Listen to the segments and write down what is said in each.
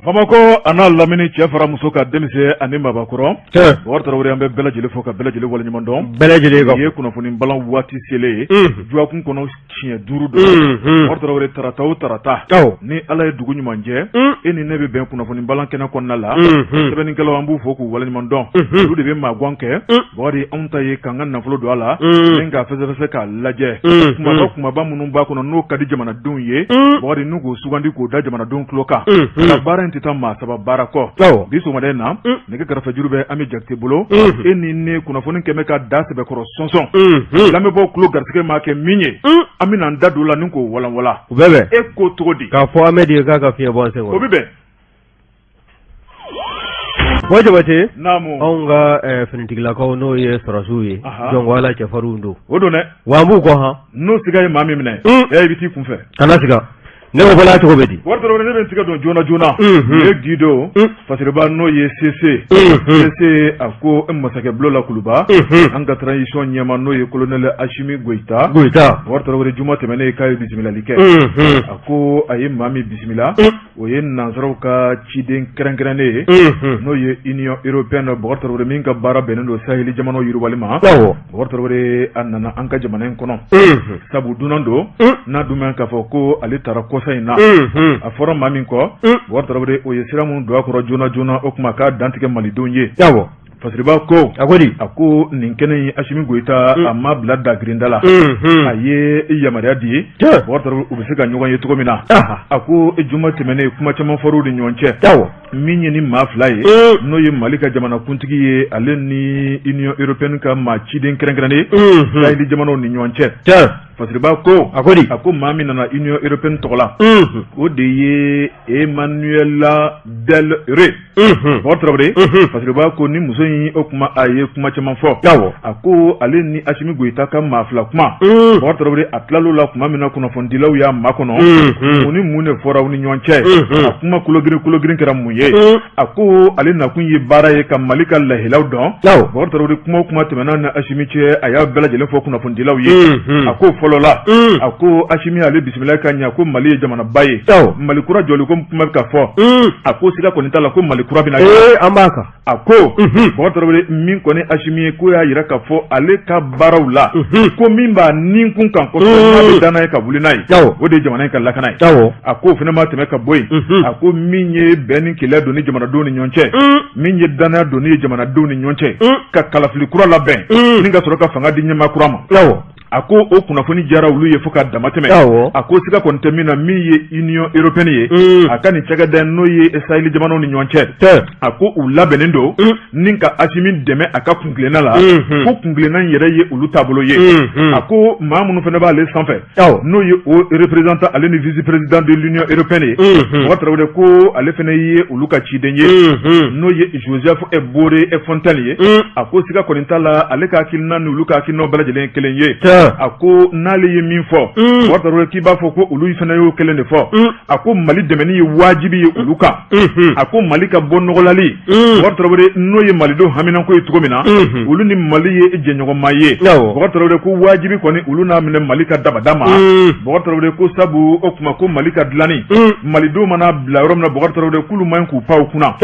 Bamakɔ a n'a lamini cɛ fara muso ka denmisɛn ani mabakɔrɔ Bubakari Tarawele an bɛ bɛɛ lajɛlen fo ka bɛɛ lajɛlen waleɲuman dɔn bɛɛ lajɛlen kan ye kunnafoni balan waati selen ye dɔgɔkun kɔnɔ siɲɛ 5 don Bubakari Tarawele tarata o tarata ni Ala ye dugu ɲuman jɛ e ni ne bɛ bɛn kunnafoni balan kɛnɛ kɔnɔna la sɛbɛnnikɛlaw an b'u fo k'u waleɲuman dɔn olu de bɛ magan kɛ Bubakari anw ta ye k'an ka nafolo don a la ni k'a fɛsɛfɛsɛ k'a lajɛ kumaba kumaba minnu b'a kɔnɔ n'o ka di jamanadenw ye Bubakari n'u k'o sugandi k'o da jamanadenw tulo kan nka baara in tɛ taa maa saba baara kɔ bi sɔgɔmada in na nɛgɛ karafejuru bɛ Ami Jakite bolo e ni ne kunnafoni kɛmɛ ka da sɛbɛkɔrɔ sɔnsɔn lamɛnbaaw tulo garisɛgɛ maa kɛ min ye an bɛna an da don la ni k'o walanwalan u bɛ bɛn e ko cogo di k'a fɔ Amedi ye k'a ka fiɲɛ bɔ an sen kɔrɔ o bɛ bɛn. Bɔ Jabate anw ka finitigilakaw n'o ye sɔrɔdasiw ye jɔn ko Ala cɛfarinw don o don dɛ wa an b'u kɔ han n'o siga ye maa min minɛ e i bɛ t'i kunfɛ kana siga ne ko bɔla cogo bɛ di Bubakari Tarawele ne bɛ n tigɛ don joona joona Le Guido Fasiriba n'o ye CC CC a ko masakɛ bulon la Kuluba an ka transition ɲɛmaa n'o ye colonel Asimi Goyita Goyita Bubakari Tarawele juma tɛmɛnen k'a ye bisimilali kɛ a ko a ye maa min bisimila o ye nansaraw ka ciden kɛrɛnkɛrɛnnen ye n'o ye Union européenne Bubakari Tarawele min ka baara bɛnnen don saheli jamanaw yiriwali ma Bubakari Tarawele a nana an ka jamana in kɔnɔ sabu dunan don n'a dun k'a fɔ ko ale taara kɔsa in na a fɔra maa min kɔ Bubakari Tarawele o ye sira min don a kɔrɔ joona joona o tuma k'a dantigɛ malidenw ye Fasiriba ko a ko di a ko nin kɛnɛ in Asimi Goyita a ma bila dagirinda la a ye yamaruya di Bubakari Tarawele u bɛ se ka ɲɔgɔn ye cogo min na a ko juma tɛmɛnen kuma caman fɔra u ni ɲɔgɔn cɛ min ye ni maa fila ye n'o ye Mali ka jamanakuntigi ye ale ni Union européenne ka maa ciden kɛrɛnkɛrɛnnen saheli jamanaw ni ɲɔgɔn cɛ Fasiriba ko a ko di a ko maa min nana Union européenne tɔgɔ la o de ye Emmanuela Del Re Bubakari Tarawele Fasiriba ko ni muso in o kuma a ye kuma caman fɔ a ko ale ni Asimi Goyita ka maa fila kuma Bubakari Tarawele a tilal'o la tuma min na kunnafonidilaw y'a makɔnɔ mun ni mun de fɔra u ni ɲɔgɔn cɛ a kuma kologirin kologirin kɛra mun ye a ko ale nakun ye baara ye ka Mali ka lahilaw dɔn Bubakari Tarawele kuma o kuma tɛmɛna ni Asimi cɛ a y'a bɛɛ lajɛlen fɔ kunnafonidilaw ye a ko fɔlɔ la a ko Asimi ale bisimila ka ɲɛ ko Mali ye jamanaba ye Mali kura jɔli ko kuma bɛ ka fɔ a ko siga kɔni t'a la ko Mali kura bɛna an b'a kan a ko Bubakari Tarawele min kɔni Asimi ye ko y'a jira k'a fɔ ale ka baaraw la ko min b'a ni kun kan kosɛbɛ n'a bɛ da n'a ye ka wuli n'a ye o de ye jamana in ka lakana ye a ko o fana ma tɛmɛ ka bɔ yen a ko min ye bɛn ni kelenya donni jamanadenw ni ɲɔgɔn cɛ min ye danaya donni ye jamanadenw ni ɲɔgɔn cɛ ka kalafili kura labɛn ni ka sɔrɔ ka fanga di ɲɛmaa kura ma a ko o kunnafoni diyara olu ye fo ka dama tɛmɛ a ko siga kɔni tɛ min na min ye Union européenne ye a ka nin cakɛda n'o ye saheli jamanaw ni ɲɔgɔn cɛ a ko u labɛnnen don ni ka Asimi dɛmɛ a ka kuntilenna la ko kuntilenna in yɛrɛ ye olu taabolo ye a ko maa minnu fana b'ale sanfɛ n'o ye haut représentant ale ni vice président de l'Union européenne ye Bubakari Tarawele ko ale fana ye olu ka ciden ye n'o ye Joseph Borrell Fontelles ye a ko siga kɔni t'a la ale ka hakilina ni olu ka hakilina bɛɛ lajɛlen kelen ye a ko n'ale ye min fɔ Bubakari Tarawele k'i b'a fɔ ko olu fana y'o kelen de fɔ a ko Mali dɛmɛni ye wajibi ye olu kan a ko Mali ka bɔ nɔgɔlali Bubakari Tarawele n'o ye malidenw haminanko ye cogo min na olu ni Mali ye jɛɲɔgɔnma ye Bubakari Tarawele ko wajibi kɔni olu n'a minɛ Mali ka dabada ma Bubakari Tarawele ko sabu o tuma ko Mali ka dilanni malidenw mana bila yɔrɔ min na Bubakari Tarawele k'olu man ɲi k'u pan u kunna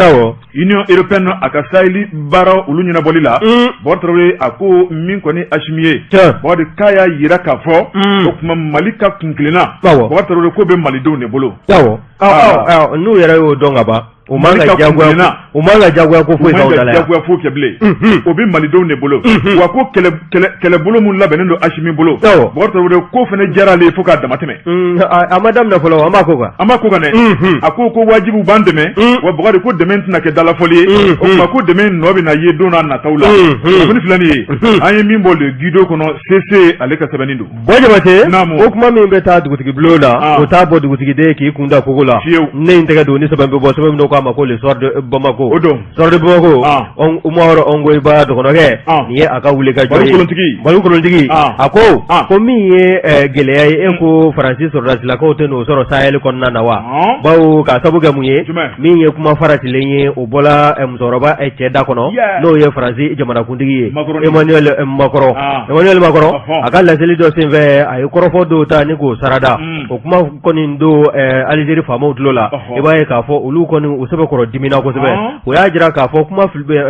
Union européenne a ka saheli baara olu ɲɛnabɔli la Bubakari Tarawele a ko min kɔni Asimi ye Bubakari k'a y'a jira k'a fɔ o tuma Mali ka kuntilenna Bubakari Tarawele k'o bɛ malidenw de bolo N'u yɛrɛ y'o dɔn ka ban u man ka jagoya ko foyi jagoya foyi kɛ bilen o bɛ malidenw de bolo wa ko kɛlɛbolo min labɛnnen don Asimi bolo Bubakari Tarawele k'o fana diyara ale ye fo k'a dama tɛmɛ a ma daminɛ fɔlɔ an b'a ko kan an b'a ko kan dɛ a ko ko wajibi b'an dɛmɛ wa Bubakari ko dɛmɛ tɛna kɛ dalafɔli ye o tuma ko dɛmɛ nɔ bɛna ye don n'a nataw la kunnafoni filɛ nin ye an ye min bɔ Le Guido kɔnɔ CC ale ka sɛbɛnni don Bɔ Jabate o kuma min bɛ taa dugutigi bulon la ah. o t'a bɔ dugutigiden k'i kun da kogo la ne in tɛgɛ don ni sɛbɛn bɛ bɔ sɛbɛn min k'a ma ko Le Soir de Bamako o don Soir de Bamako ah. Umaru Ongoiba dɔgɔnɔkɛ ah. nin ye a ka wuli ka jɔ ye Mali kolontigi a ko ko min ye eh, gɛlɛya ye e ko Faransi sɔrɔdasilakaw tɛ n'o sɔrɔ Sahel kɔnɔna na wa bawo k'a sabu kɛ mun ye min ye kuma faratilen ye o bɔla eh, musokɔrɔba eh, cɛ da kɔnɔ n'o ye Faransi jamanakuntigi ye Emmanuel Macron Emmanuel Macron a ka laseli dɔ senfɛ a ye kɔrɔfɔ dɔw ta ni k'o sarada o kuma kɔni don Algérie faamaw tulo la i b'a ye k'a fɔ olu kɔni u u sɛbɛkɔrɔ dimina kosɛbɛ. O y'a jira k'a fɔ kuma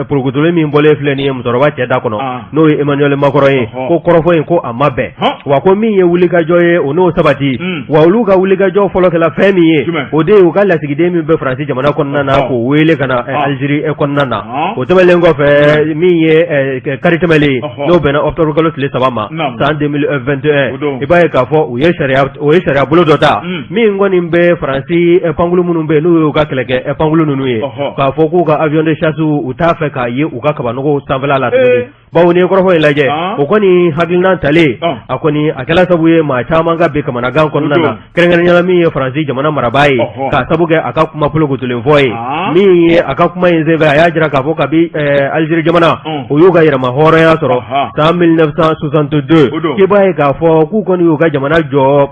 porokotolen min bɔlen filɛ nin ye musokɔrɔba cɛ da kɔnɔ, n'o ye Emmanuel Macron ye, ko kɔrɔfɔ in ko a ma bɛn, wa ko min ye wulikajɔ ye o n'o sabati. Wa olu ka wulikajɔ fɔlɔ kɛla fɛn min ye, o de ye u ka lasigiden min bɛ Faransi jamana kɔnɔna na, k'o wele ka na Algérie kɔnɔna na. O tɛmɛnlen kɔfɛ, min ye kari tɛmɛlen, n'o bɛnna octobre kalo tile 3 ma san 2021, i b'a ye k'a fɔ u ye sariya, o ye sariya bolo dɔ ta min kɔni bɛ Faransi pankulu minnu bɛ yen, n'u y'u ka kɛlɛkɛ pankulu ninnu ye, k'a fɔ k'u ka avion de chasse u t'a fɛ k'a ye u ka kabanɔgɔw sanfɛla la tuguni. Bawo n'i ye kɔrɔfɔ in lajɛ, o kɔni hakilina talen, a kɔni a kɛla sababu ye maa caman ka bin kamanagan kɔnɔna na, kɛrɛnkɛrɛnnenya la min ye Faransi jamana marabaa ye, k'a sabu kɛ a ka kuma polokotolen fɔ ye. Min ye a ka kuma in senfɛ, a y'a jira k'a fɔ kabi Algérie jamana o y'u ka yɛrɛma hɔrɔnya sɔrɔ san 1962, k'i b'a ye k'a fɔ k'u kɔni y'u ka jamana jɔ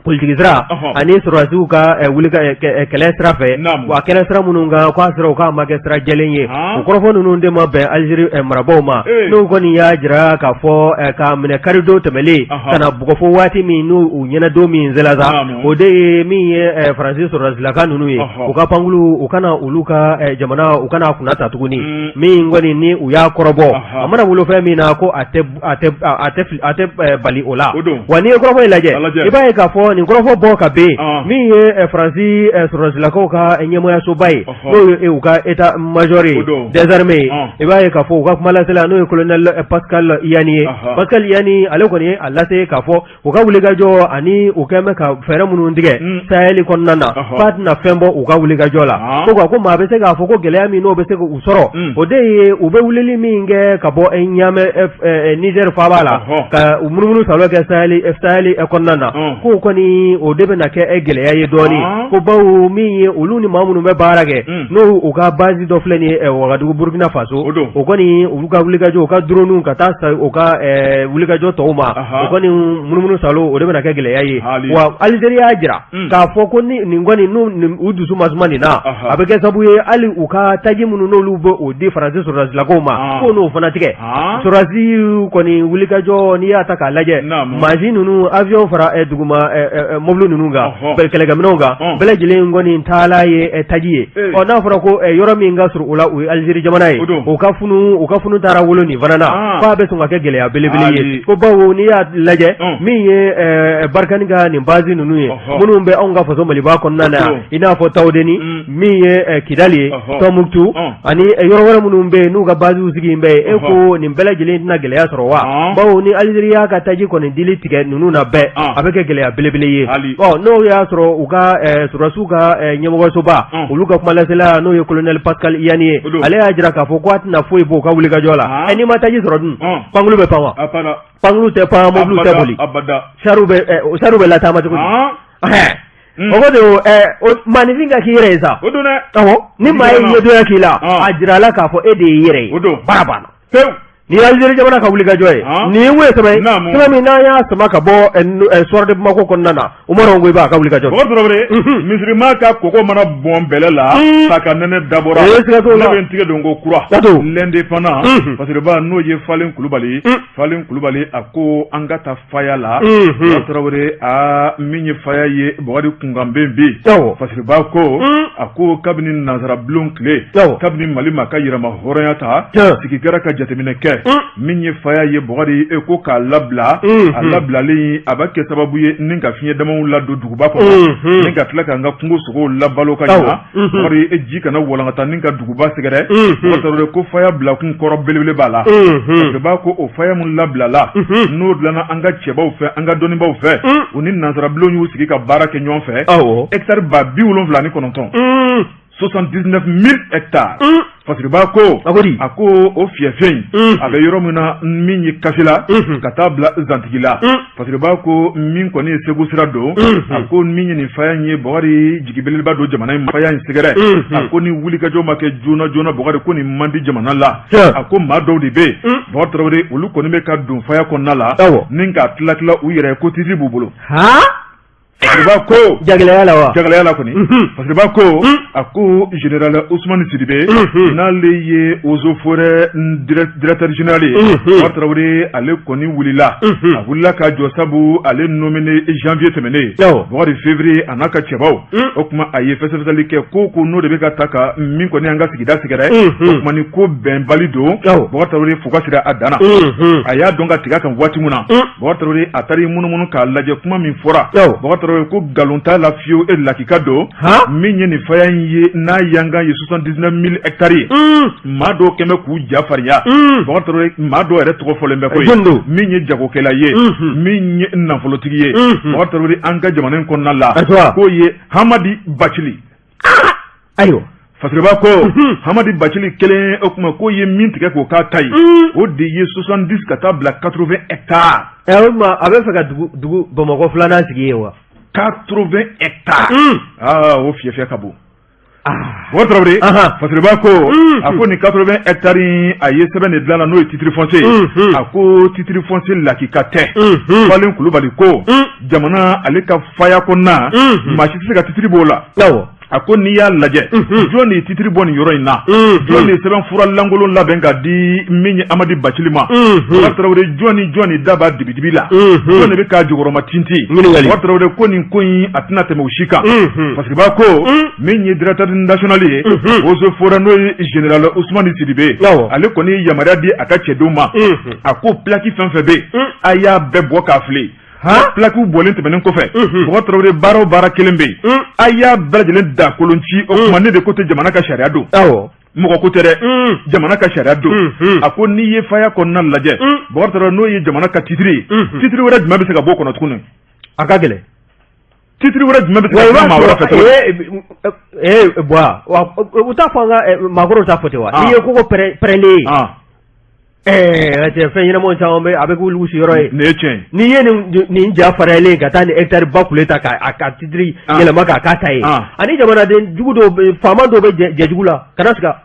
politiki sira ani sɔrɔdasiw ka wuli kɛlɛ sira fɛ. Wa kɛlɛ sira minnu kan k'a sɔrɔ u k'a ma kɛ sira jɛlen ye, o kɔrɔfɔ ninnu de ma bɛn Algérie marabaaw ma, n'u kɔni y'a jira k'a fɔ k'a minɛ karidon tɛmɛlen ka na bugɔ fo waati min n'u u ɲɛnadon min sela sa, o de ye min ye Faransi sɔrɔdasilaka ninnu ye, u ka pankulu u kana olu ka jamana u kana kunna ta tuguni. Min kɔni ni u y'a kɔrɔbɔ, a mana wolo fɛn min na ko a tɛ a tɛ bali o la. Wa n'i ye kɔrɔfɔ in lajɛ, i b'a ye k'a fɔ nin kɔrɔfɔ bɔ ka bin, min ye Faransi sɔrɔdasilakaw ka ɲɛmɔgɔyasoba ye, n'o ye u ka état major ye des armées ye, i b'a ye k'a fɔ u ka kumalasela, n'o ye colonel Pascal Ianni ye. Pascal Ianni ale kɔni ye a lase k'a fɔ u ka wulikajɔ ani u kɛlen bɛ ka fɛɛrɛ minnu tigɛ Sahel kɔnɔna na, k'a tɛna fɛn bɔ u ka wulikajɔ la. Ko ko maa bɛ se k'a fɔ ko gɛlɛya min n'o bɛ se k'u sɔrɔ, o de ye u bɛ wulili min kɛ ka bɔ Niamey Niger faaba la ka u munumunu salo kɛ Sahel kɔnɔna na, k'o kɔni o de bɛna kɛ gɛlɛya ye dɔɔnin. Ko bawo min ye olu ni maa minnu bɛ baara kɛ, n'o u ka base dɔ filɛ nin ye Wagadugu Burukina Faso, o kɔni olu ka wulikajɔ, u ka drone ka taa u ka wulikajɔ tɔw ma, o kɔni munumunu salo o de bɛna kɛ gɛlɛya ye. Wa Algérie y'a jira k'a fɔ ko ni nin kɔni n'u u dusu ma suma nin na, a bɛ kɛ sababu ye hali u ka taji minnu n'olu bɛ o di Faransi sɔrɔdasilakaw ma, k'o n'o fana tigɛ. Sɔrɔdasi kɔni wulikajɔ, n'i y'a ta k'a lajɛ, mansin ninnu, avion fara duguma mobili ninnu kan, kɛlɛkɛminɛnw kan, bɛɛ lajɛlen kɔni taala ye taji ye. Ɔ n'a fɔra ko yɔrɔ min ka surun o la, o ye Algérie jamana ye, u ka funu taara wolo nin fana na, k'a bɛ sɔn ka kɛ gɛlɛya belebele ye. Ko bawo n'i y'a lajɛ, min ye Barkhane ka nin base ninnu ye minnu bɛ anw ka faso Maliba kɔnɔna na yan, i n'a fɔ Tawudeni, min ye Kidali ye, Tɔnbukutu ani yɔrɔ wɛrɛ minnu bɛ yen n'u ka basew sigi bɛ yen, e ko nin bɛɛ lajɛlen tɛna gɛlɛya sɔrɔ wa? Bawo ni Algérie y'a ka taji kɔni dili tigɛ ninnu na bɛɛ, a bɛ kɛ gɛlɛya belebele ye. Ɔ n'o y'a sɔrɔ u ka sɔrɔdasiw ka ɲɛmɔgɔsoba, olu ka kumalasela, n'o ye colonel Pascal Ianni ye, ale y'a jira k'a fɔ ko a tɛna foyi bɔ u ka wulikajɔ la. Ɛ n'i ma taji sɔrɔ dun, pankulu bɛ pan wa? Pankulu tɛ pan, mobili tɛ boli, char bɛ lataama cogo di? O ko de maaninfin ka k'i yɛrɛ ye sa. O don dɛ. Awɔ, ni maa ye ɲɛdonya k'i la, a jira a la k'a fɔ e de y'i yɛrɛ ye. O don. Baara banna. Pewu. Nin ye Algérie jamana ka wulikajɔ ye. Nin ye mun ye sɛbɛn ye? Sɛbɛn min n'an y'a sama ka bɔ Soir de Bamako kɔnɔna na, Umaru Ongoyiba a ka wulikajɔ. Bɔkari Tarawele, misirima ka koko mana bɔn bɛlɛ la, k'a ka nɛnɛ dabɔra. Ee, siga t'o la. Ne bɛ n tigɛ don ko kura. Kato. L'Indépendant. Fasiriba n'o ye Falen Kulubali. Falen Kulubali a ko an ka taa faya la. Bɔkari Tarawele, aa min ye faya ye, Bɔkari kunkanben bɛ yen. Fasiriba ko, a ko kabini nansarabulon tile, kabini Mali ma ka yɛrɛma hɔrɔnya ta, sigi kɛra ka jateminɛ kɛ. Min ye faya ye, Bɔkari, e ko k'a labila, a labilalen a bɛ kɛ sababu ye ni ka fiɲɛ damaw ladon duguba kɔnɔ, ni ka tila k'an ka kungo sogow labalo ka ɲa. Bɔkari, e ji kana walankata ni ka duguba sɛgɛrɛ. Bɔkari Tarawele ko faya bilakun kɔrɔ belebele b'a la. Fasiriba ko o faya min labilala, n'o dilanna an ka cɛbaw fɛ, an ka dɔnnibaw fɛ, u ni nansarabulon y'u sigi ka baara kɛ ɲɔgɔn fɛ, hectare 79,000, 79 000 hectares. Fasiriba ko a ko o fiyɛfɛn in a bɛ yɔrɔ min na, min ye Kasila ka taa bila Zantigila. Fasiriba ko min kɔni ye Segu sira don, a ko min ye nin faya in ye, Bɔkari, jigi belebeleba don jamana in faya in sɛgɛrɛ. A ko ni wulikajɔ ma kɛ joona joona, Bɔkari, ko nin man di jamana la. A ko maa dɔw de bɛ yen, Bɔkari Tarawele, olu kɔni bɛ ka don faya kɔnɔna la ni k'a tila tila u yɛrɛ ye, ko titre b'u bolo. Fasiriba ko jagɛlɛya la wa jagɛlɛya la kɔni Fasiriba ko a ko général Ousmane Sidibe n'ale ye eaux et forêts directeur général ye Bubakari Tarawele ale kɔni wulila a wulila ka jɔ sabu ale nommé janvier tɛmɛnen Bubakari février a n'a ka cɛbaw o tuma a ye fɛsɛfɛsɛli kɛ ko ko n'o de bɛ ka ta ka min kɔni an ka sigida sɛgɛrɛ o tuma ni ko bɛnbali don Bubakari Tarawele fo ka sira a dan na a y'a dɔn ka tigɛ kan waati min na Bubakari Tarawele a taara i munumunu k'a lajɛ kuma min fɔra Bubakari Tarawele ko nkalon t'a la fiyewu e lakika don min ye nin faya in ye n'a yankan ye 79 000 hectares ye maa dɔw kɛmɛ k'u ja farinya Bubakari Tarawele maa dɔw yɛrɛ tɔgɔ fɔlen bɛ koyi min ye jagokɛla ye min ye nafolotigi ye Bubakari Tarawele an ka jamana in kɔnɔna la k'o ye Hamadi Bacili ayiwa Fasiriba ko Hamadi Bacili kelen o tuma k'o ye min tigɛ k'o k'a ta ye o de ye 70 ka taa bila 80 hectares o tuma a bɛ fɛ ka dugu Bamakɔ filanan sigi yen wa 80 hectares aa o fiyɛfiyɛ ka bon Bubakari Tarawele Fasiriba ko a ko nin 80 hectares in a ye sɛbɛn de dilan na n'o ye titre foncier ye a ko titre foncier lakika tɛ Falen Kulubali ko jamana ale ka faya kɔnɔna maa si tɛ se ka titre b'o la a ko n'i y'a lajɛ jɔn de ye titiri bɔ nin yɔrɔ in na jɔn de ye sɛbɛn fura lankolon labɛn ka di min ye Amadi Bacili ma Bubakari Tarawele jɔn ni jɔn ni da b'a dibidibi la jɔn de bɛ k'a jukɔrɔma tintin Bubakari Tarawele ko nin ko in a tɛna tɛmɛ o si kan Fasiriba ko min ye directeur national ye eaux et forêts n'o ye général Ousmane Sidibe ale kɔni ye yamaruya di a ka cɛdenw ma a ko plaque fɛn fɛn bɛ yen a y'a bɛɛ bɔ k'a fili plaquew bɔlen tɛmɛnen kɔfɛ Bubakari Tarawele baara o baara kelen bɛ yen a y'a bɛɛ lajɛlen da kolon ci o tuma ne de ko tɛ jamana ka sariya don mɔgɔ ko tɛ dɛ jamana ka sariya don a ko n'i ye faya kɔnɔna lajɛ Bubakari Tarawele n'o ye jamana ka titiri ye titiri wɛrɛ jumɛn bɛ se ka bɔ o kɔnɔ tuguni a ka gɛlɛn titiri wɛrɛ jumɛn bɛ se ka maa wɛrɛ fɛ tuguni u t'a fɔ an ka maakɔrɔw t'a fɔ ten wa n'i ye kogo pɛrɛnlen ye ɛɛ cɛ fɛn ɲɛnamaw caman bɛ a bɛ k'olu sigiyɔrɔ ye nin ye tiɲɛ ye n'i ye nin ja farinyalen ka taa nin hectare ba kule ta k'a ka titiri yɛlɛma k'a k'a ta ye ani jamanaden jugu dɔw bɛ faama dɔw bɛ jɛ jugu la kana siga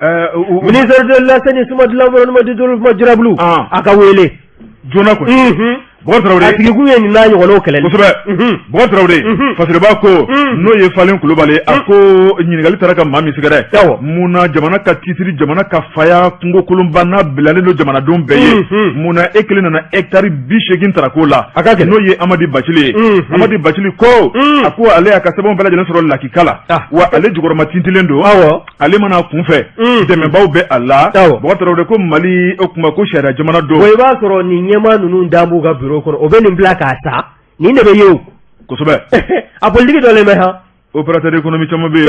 ministère de l'assainissement de l'environnement du développement durable a ka wele joona kɔni Bubakari Tarawele a sigikun ye nin n'a ɲɔgɔnnaw kɛlɛli kosɛbɛ Bubakari Tarawele Fasiriba ko n'o ye Falen Kulubali a ko ɲininkali taara ka maa min sɛgɛrɛ awɔ mun na jamana ka titiri jamana ka faya kungo kolonba n'a bilalen don jamanadenw bɛɛ ye mun na e kelen nana hectare 80 tara ko la a ka gɛlɛn n'o ye Amadi Bacili ye Amadi Bacili ko a ko ale y'a ka sɛbɛnw bɛɛ lajɛlen sɔrɔ lakika la wa ale jukɔrɔma tintilen don awɔ ale mana kun fɛ dɛmɛbaw bɛ a la Bubakari Tarawele ko Mali o tuma ko sariya jamana don wa i b'a sɔrɔ nin ɲɛmaa ninnu dan b'u ka bureau kɔnɔ o bɛ nin bila k'a ta nin de bɛ ye o kosɛbɛ a politiki dɔlen bɛ han opérateur économique caman bɛ yen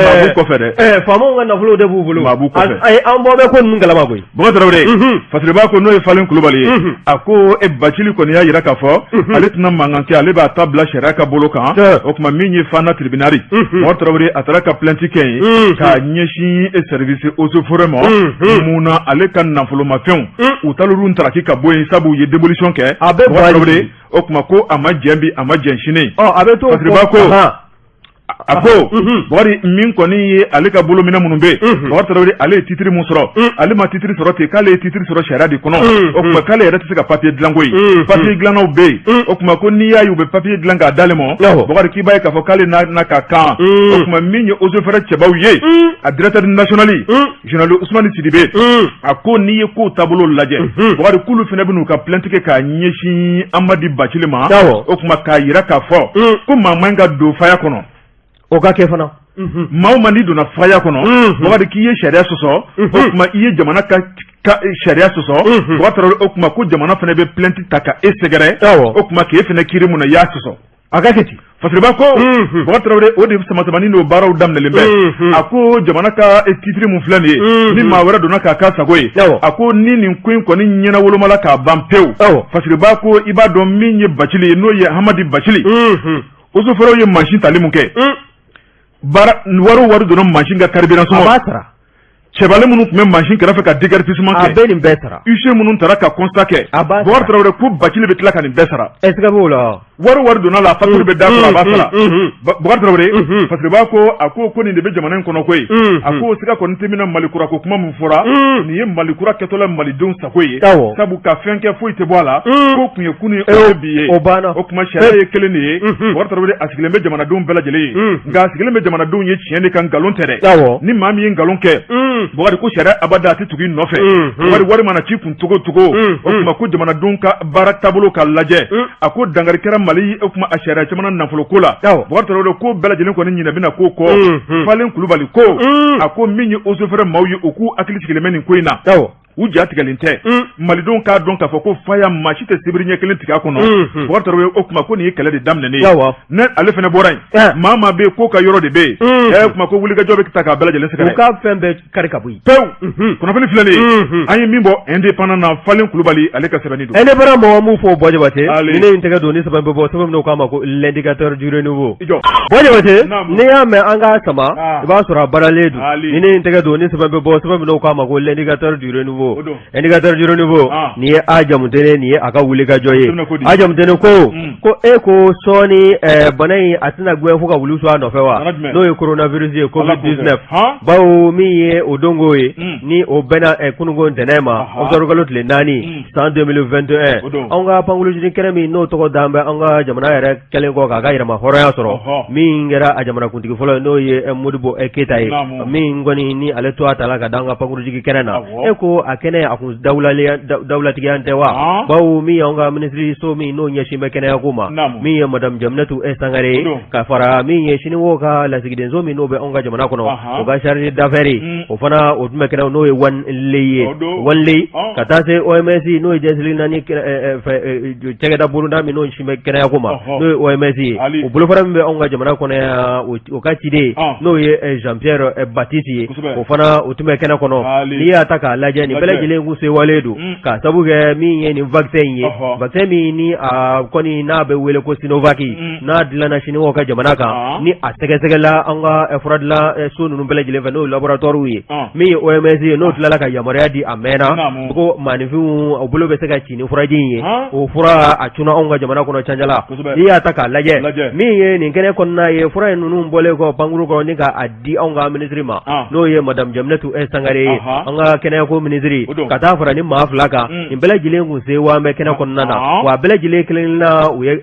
maa b'u kɔfɛ dɛ faamaw ka nafolo de b'u bolo maa b'u kɔfɛ an bɔ bɛ ko ninnu kalama koyi Bubakari Tarawele Fasiriba ko n'o ye Falen Kulubali ye a ko e Bacili kɔni y'a jira k'a fɔ ale tɛna mankan kɛ ale b'a ta bila sariya ka bolo kan o tuma min ye Fana tribunal Bubakari Tarawele a taara ka plainte kɛ yen k'a ɲɛsin service eaux et forêts ma mun na ale ka nafolomafɛnw u taar'olu ntaraki ka bɔ yen sabu u ye démolition kɛ a bɛ Bubakari Tarawele o tuma ko a ma jɛn bi a ma jɛn sini a bɛ to Fasiriba ko a ko Bubakari min kɔni ye ale ka bolominɛ minnu bɛ yen Bubakari Tarawele ale ye titiri mun sɔrɔ ale ma titiri sɔrɔ ten k'ale ye titiri sɔrɔ sariya de kɔnɔ o tuma k'ale yɛrɛ tɛ se ka papiye dilan koyi papiye dilannaw bɛ yen o tuma ko n'i y'a ye u bɛ papiye dilan k'a d'ale ma Bubakari k'i b'a ye k'a fɔ k'ale n'a ka kan o tuma min ye eaux et forêts cɛbaw ye a directeur national général Ousmane Sidibe a ko n'i ye kow taabolo lajɛ Bubakari k'olu fana bɛ n'u ka plainte kɛ k'a ɲɛsin Amadi Bacili ma o tuma k'a jira k'a fɔ ko maa man ka don faya kɔnɔ o ka kɛ fana maa o maa n'i donna faya kɔnɔ Bubakari k'i ye sariya sɔsɔ o tuma i ye jamana ka sariya sɔsɔ Bubakari Tarawele o tuma ko jamana fana bɛ plainte ta ka e sɛgɛrɛ o tuma k'e fana kiiri mun na i y'a sɔsɔ a ka kɛ ten Fasiriba ko Bubakari Tarawele o de samasamani n'o baaraw daminɛlen bɛ a ko jamana ka titiri mun filɛ nin ye ni maa wɛrɛ donna k'a k'a sago ye a ko ni nin ko in kɔni ɲɛnawolomala k'a ban pewu Fasiriba ko i b'a dɔn min ye Bacili ye n'o ye Hamadi Bacili eaux et forêts ye mansin tali mun kɛ baara wari o wari donna mansin ka carburant sɔngɔ a b'a sara. Cɛbalen minnu tun bɛ mansin kɛrɛfɛ ka déguerpissement kɛ, a bɛ nin bɛɛ sara. Huissier minnu taara ka constat kɛ, a b'a sara. Bubakari Tarawele ko Bacili bɛ tila ka nin bɛɛ sara. Est ce que b'o la? Wari wari donna la, facture bɛ d'a kɔrɔ, a b'a sara. Bubakari Tarawele, Fasiriba ko a ko ko nin de bɛ jamana in kɔnɔ koyi. A ko siga kɔni tɛ min na, Mali kura ko kuma min fɔra, nin ye Mali kura kɛtɔla malidenw sago ye. Sabu ka fɛn kɛ foyi tɛ bɔ a la, ko kun ye kunun ye, o ye bi ye. O banna. O tuma sariya ye kelen de ye. Bubakari Tarawele, a sigilen bɛ jamanadenw bɛɛ lajɛlen ye, nka a sigilen bɛ jamanadenw ye tiɲɛ de kan, nkalon tɛ dɛ. Ni maa min ye nkalon kɛ, Bubakari, ko sariya abada a tɛ tugu i nɔfɛ. Bubakari, wari mana ci kun cogo cogo, o tuma ko jamanadenw ka baara taabolo ka lajɛ. A ko dankari kɛra Mali, o tuma a sariya jamana nafolo ko la. Bubakari Tarawele ko bɛɛ lajɛlen kɔni ɲinɛ bɛna ko kɔ. Falen Kulubali ko a ko min ye eaux et forêts maaw ye, u k'u hakili sigilen bɛ nin ko in na, u ja tigɛlen tɛ. Malidenw k'a dɔn k'a fɔ ko faya maa si tɛ sibiri ɲɛ kelen tigɛ a kɔnɔ. Bubakari Tarawele, o tuma ko nin ye kɛlɛ de daminɛnen ye. Ne ale fana bɔra yen, maa maa bɛ yen k'o ka yɔrɔ de bɛ yen, ɛ tuma ko wulikajɔ bɛ ta k'a bɛɛ lajɛlen sɛgɛrɛ. U ka fɛn bɛɛ kari ka bɔ yen pewu. Kunnafoni filɛ nin ye, an ye min bɔ Indépendant na, Falen Kulubali ale ka sɛbɛnni don. Indépendant mɔgɔ m'u fɔ Buwa Jabate. Ni ne ye n tɛgɛ don ni sɛbɛn bɛ bɔ, sɛbɛn min n'u k'a ma ko L'indicateur du renouveau. I jɔ. Buwa Jabate, n'i y'a mɛn an k'a sama, i b'a sɔrɔ a baralen don. Ni ne ye n tɛgɛ don ni sɛbɛn bɛ bɔ, sɛbɛn min n'u k'a ma ko L'indicateur du renouveau. Indicateur du renouveau, nin ye A Jamutene, nin ye a ka wulikajɔ ye. A Jamutene ko ko e ko sɔɔni bana in a tɛna gɛn fo ka wulu su a nɔfɛ wa, n'o ye coronavirus ye, Covid-19, bawo min ye o donko ye, ni o bɛnna kununko ntɛnɛn ma, octobre kalo tile 4 san 2021, anw ka pankurunjigin kɛnɛ min n'o tɔgɔ dalen bɛ an ka jamana yɛrɛ kɛlen kɔ k'a ka yɛrɛma hɔrɔnya sɔrɔ, min kɛra a jamanakuntigi fɔlɔ ye, n'o ye Modibo Keyita ye, min kɔni ni ale to a ta la ka da an ka pankurunjigin kɛnɛ na. E ko a kɛnɛ a kun dawulatigiya tɛ wa, bawo min y'anw ka minisiriso min n'o ɲɛsin bɛ kɛnɛyako ma, min ye madame Jaminatu Sangare ye, ka fara min ye siniwaw ka lasigidenso min n'o bɛ anw ka jamana kɔnɔ, o ka chargé d'affaires ye, o fana o tun bɛ kɛnɛ, n'o ye Wan Lei ye, Wan Lei, ka taa se OMS, n'o ye diɲɛ seleke naani cakɛda bonda min n'o ɲɛsin bɛ kɛnɛyako ma, n'o ye OMS ye, o bolofara min bɛ anw ka jamana kɔnɔ yan, o ka ciden, n'o ye Jean Pierre Baptiste ye, o fana o tun bɛ kɛnɛ kɔnɔ. N'i y'a ta k'a lajɛ, nin bɛɛ lajɛlen kun sewalen don ka sabu kɛ min ye nin vaccin in ye, vaccin min ni a kɔni n'a bɛ wele ko Sinovac, n'a dilanna siniwaw ka jamana kan, ni a sɛgɛsɛgɛla an ka fura dilan so ninnu bɛɛ lajɛlen fɛ, n'o ye laboratoire ye, min ye OMS ye, n'o tilala ka yamaruya di a mɛnna ko maaninfinw o bolo bɛ se ka ci ni furaji in ye, o fura a cunna anw ka jamana kɔnɔ Canjala. N'i y'a ta k'a lajɛ, min ye nin kɛnɛ kɔnɔna ye, fura in ninnu bɔlen kɔ pankuru kɔnɔ ni k'a di anw ka minisiri ma, n'o ye madame Jaminatu Sangare ye, an ka kɛnɛyako minisiri, ka taa fara ni maa fila kan, nin bɛɛ lajɛlen kun sewa bɛ kɛnɛ kɔnɔna na. Wa bɛɛ lajɛlen kelen na u ye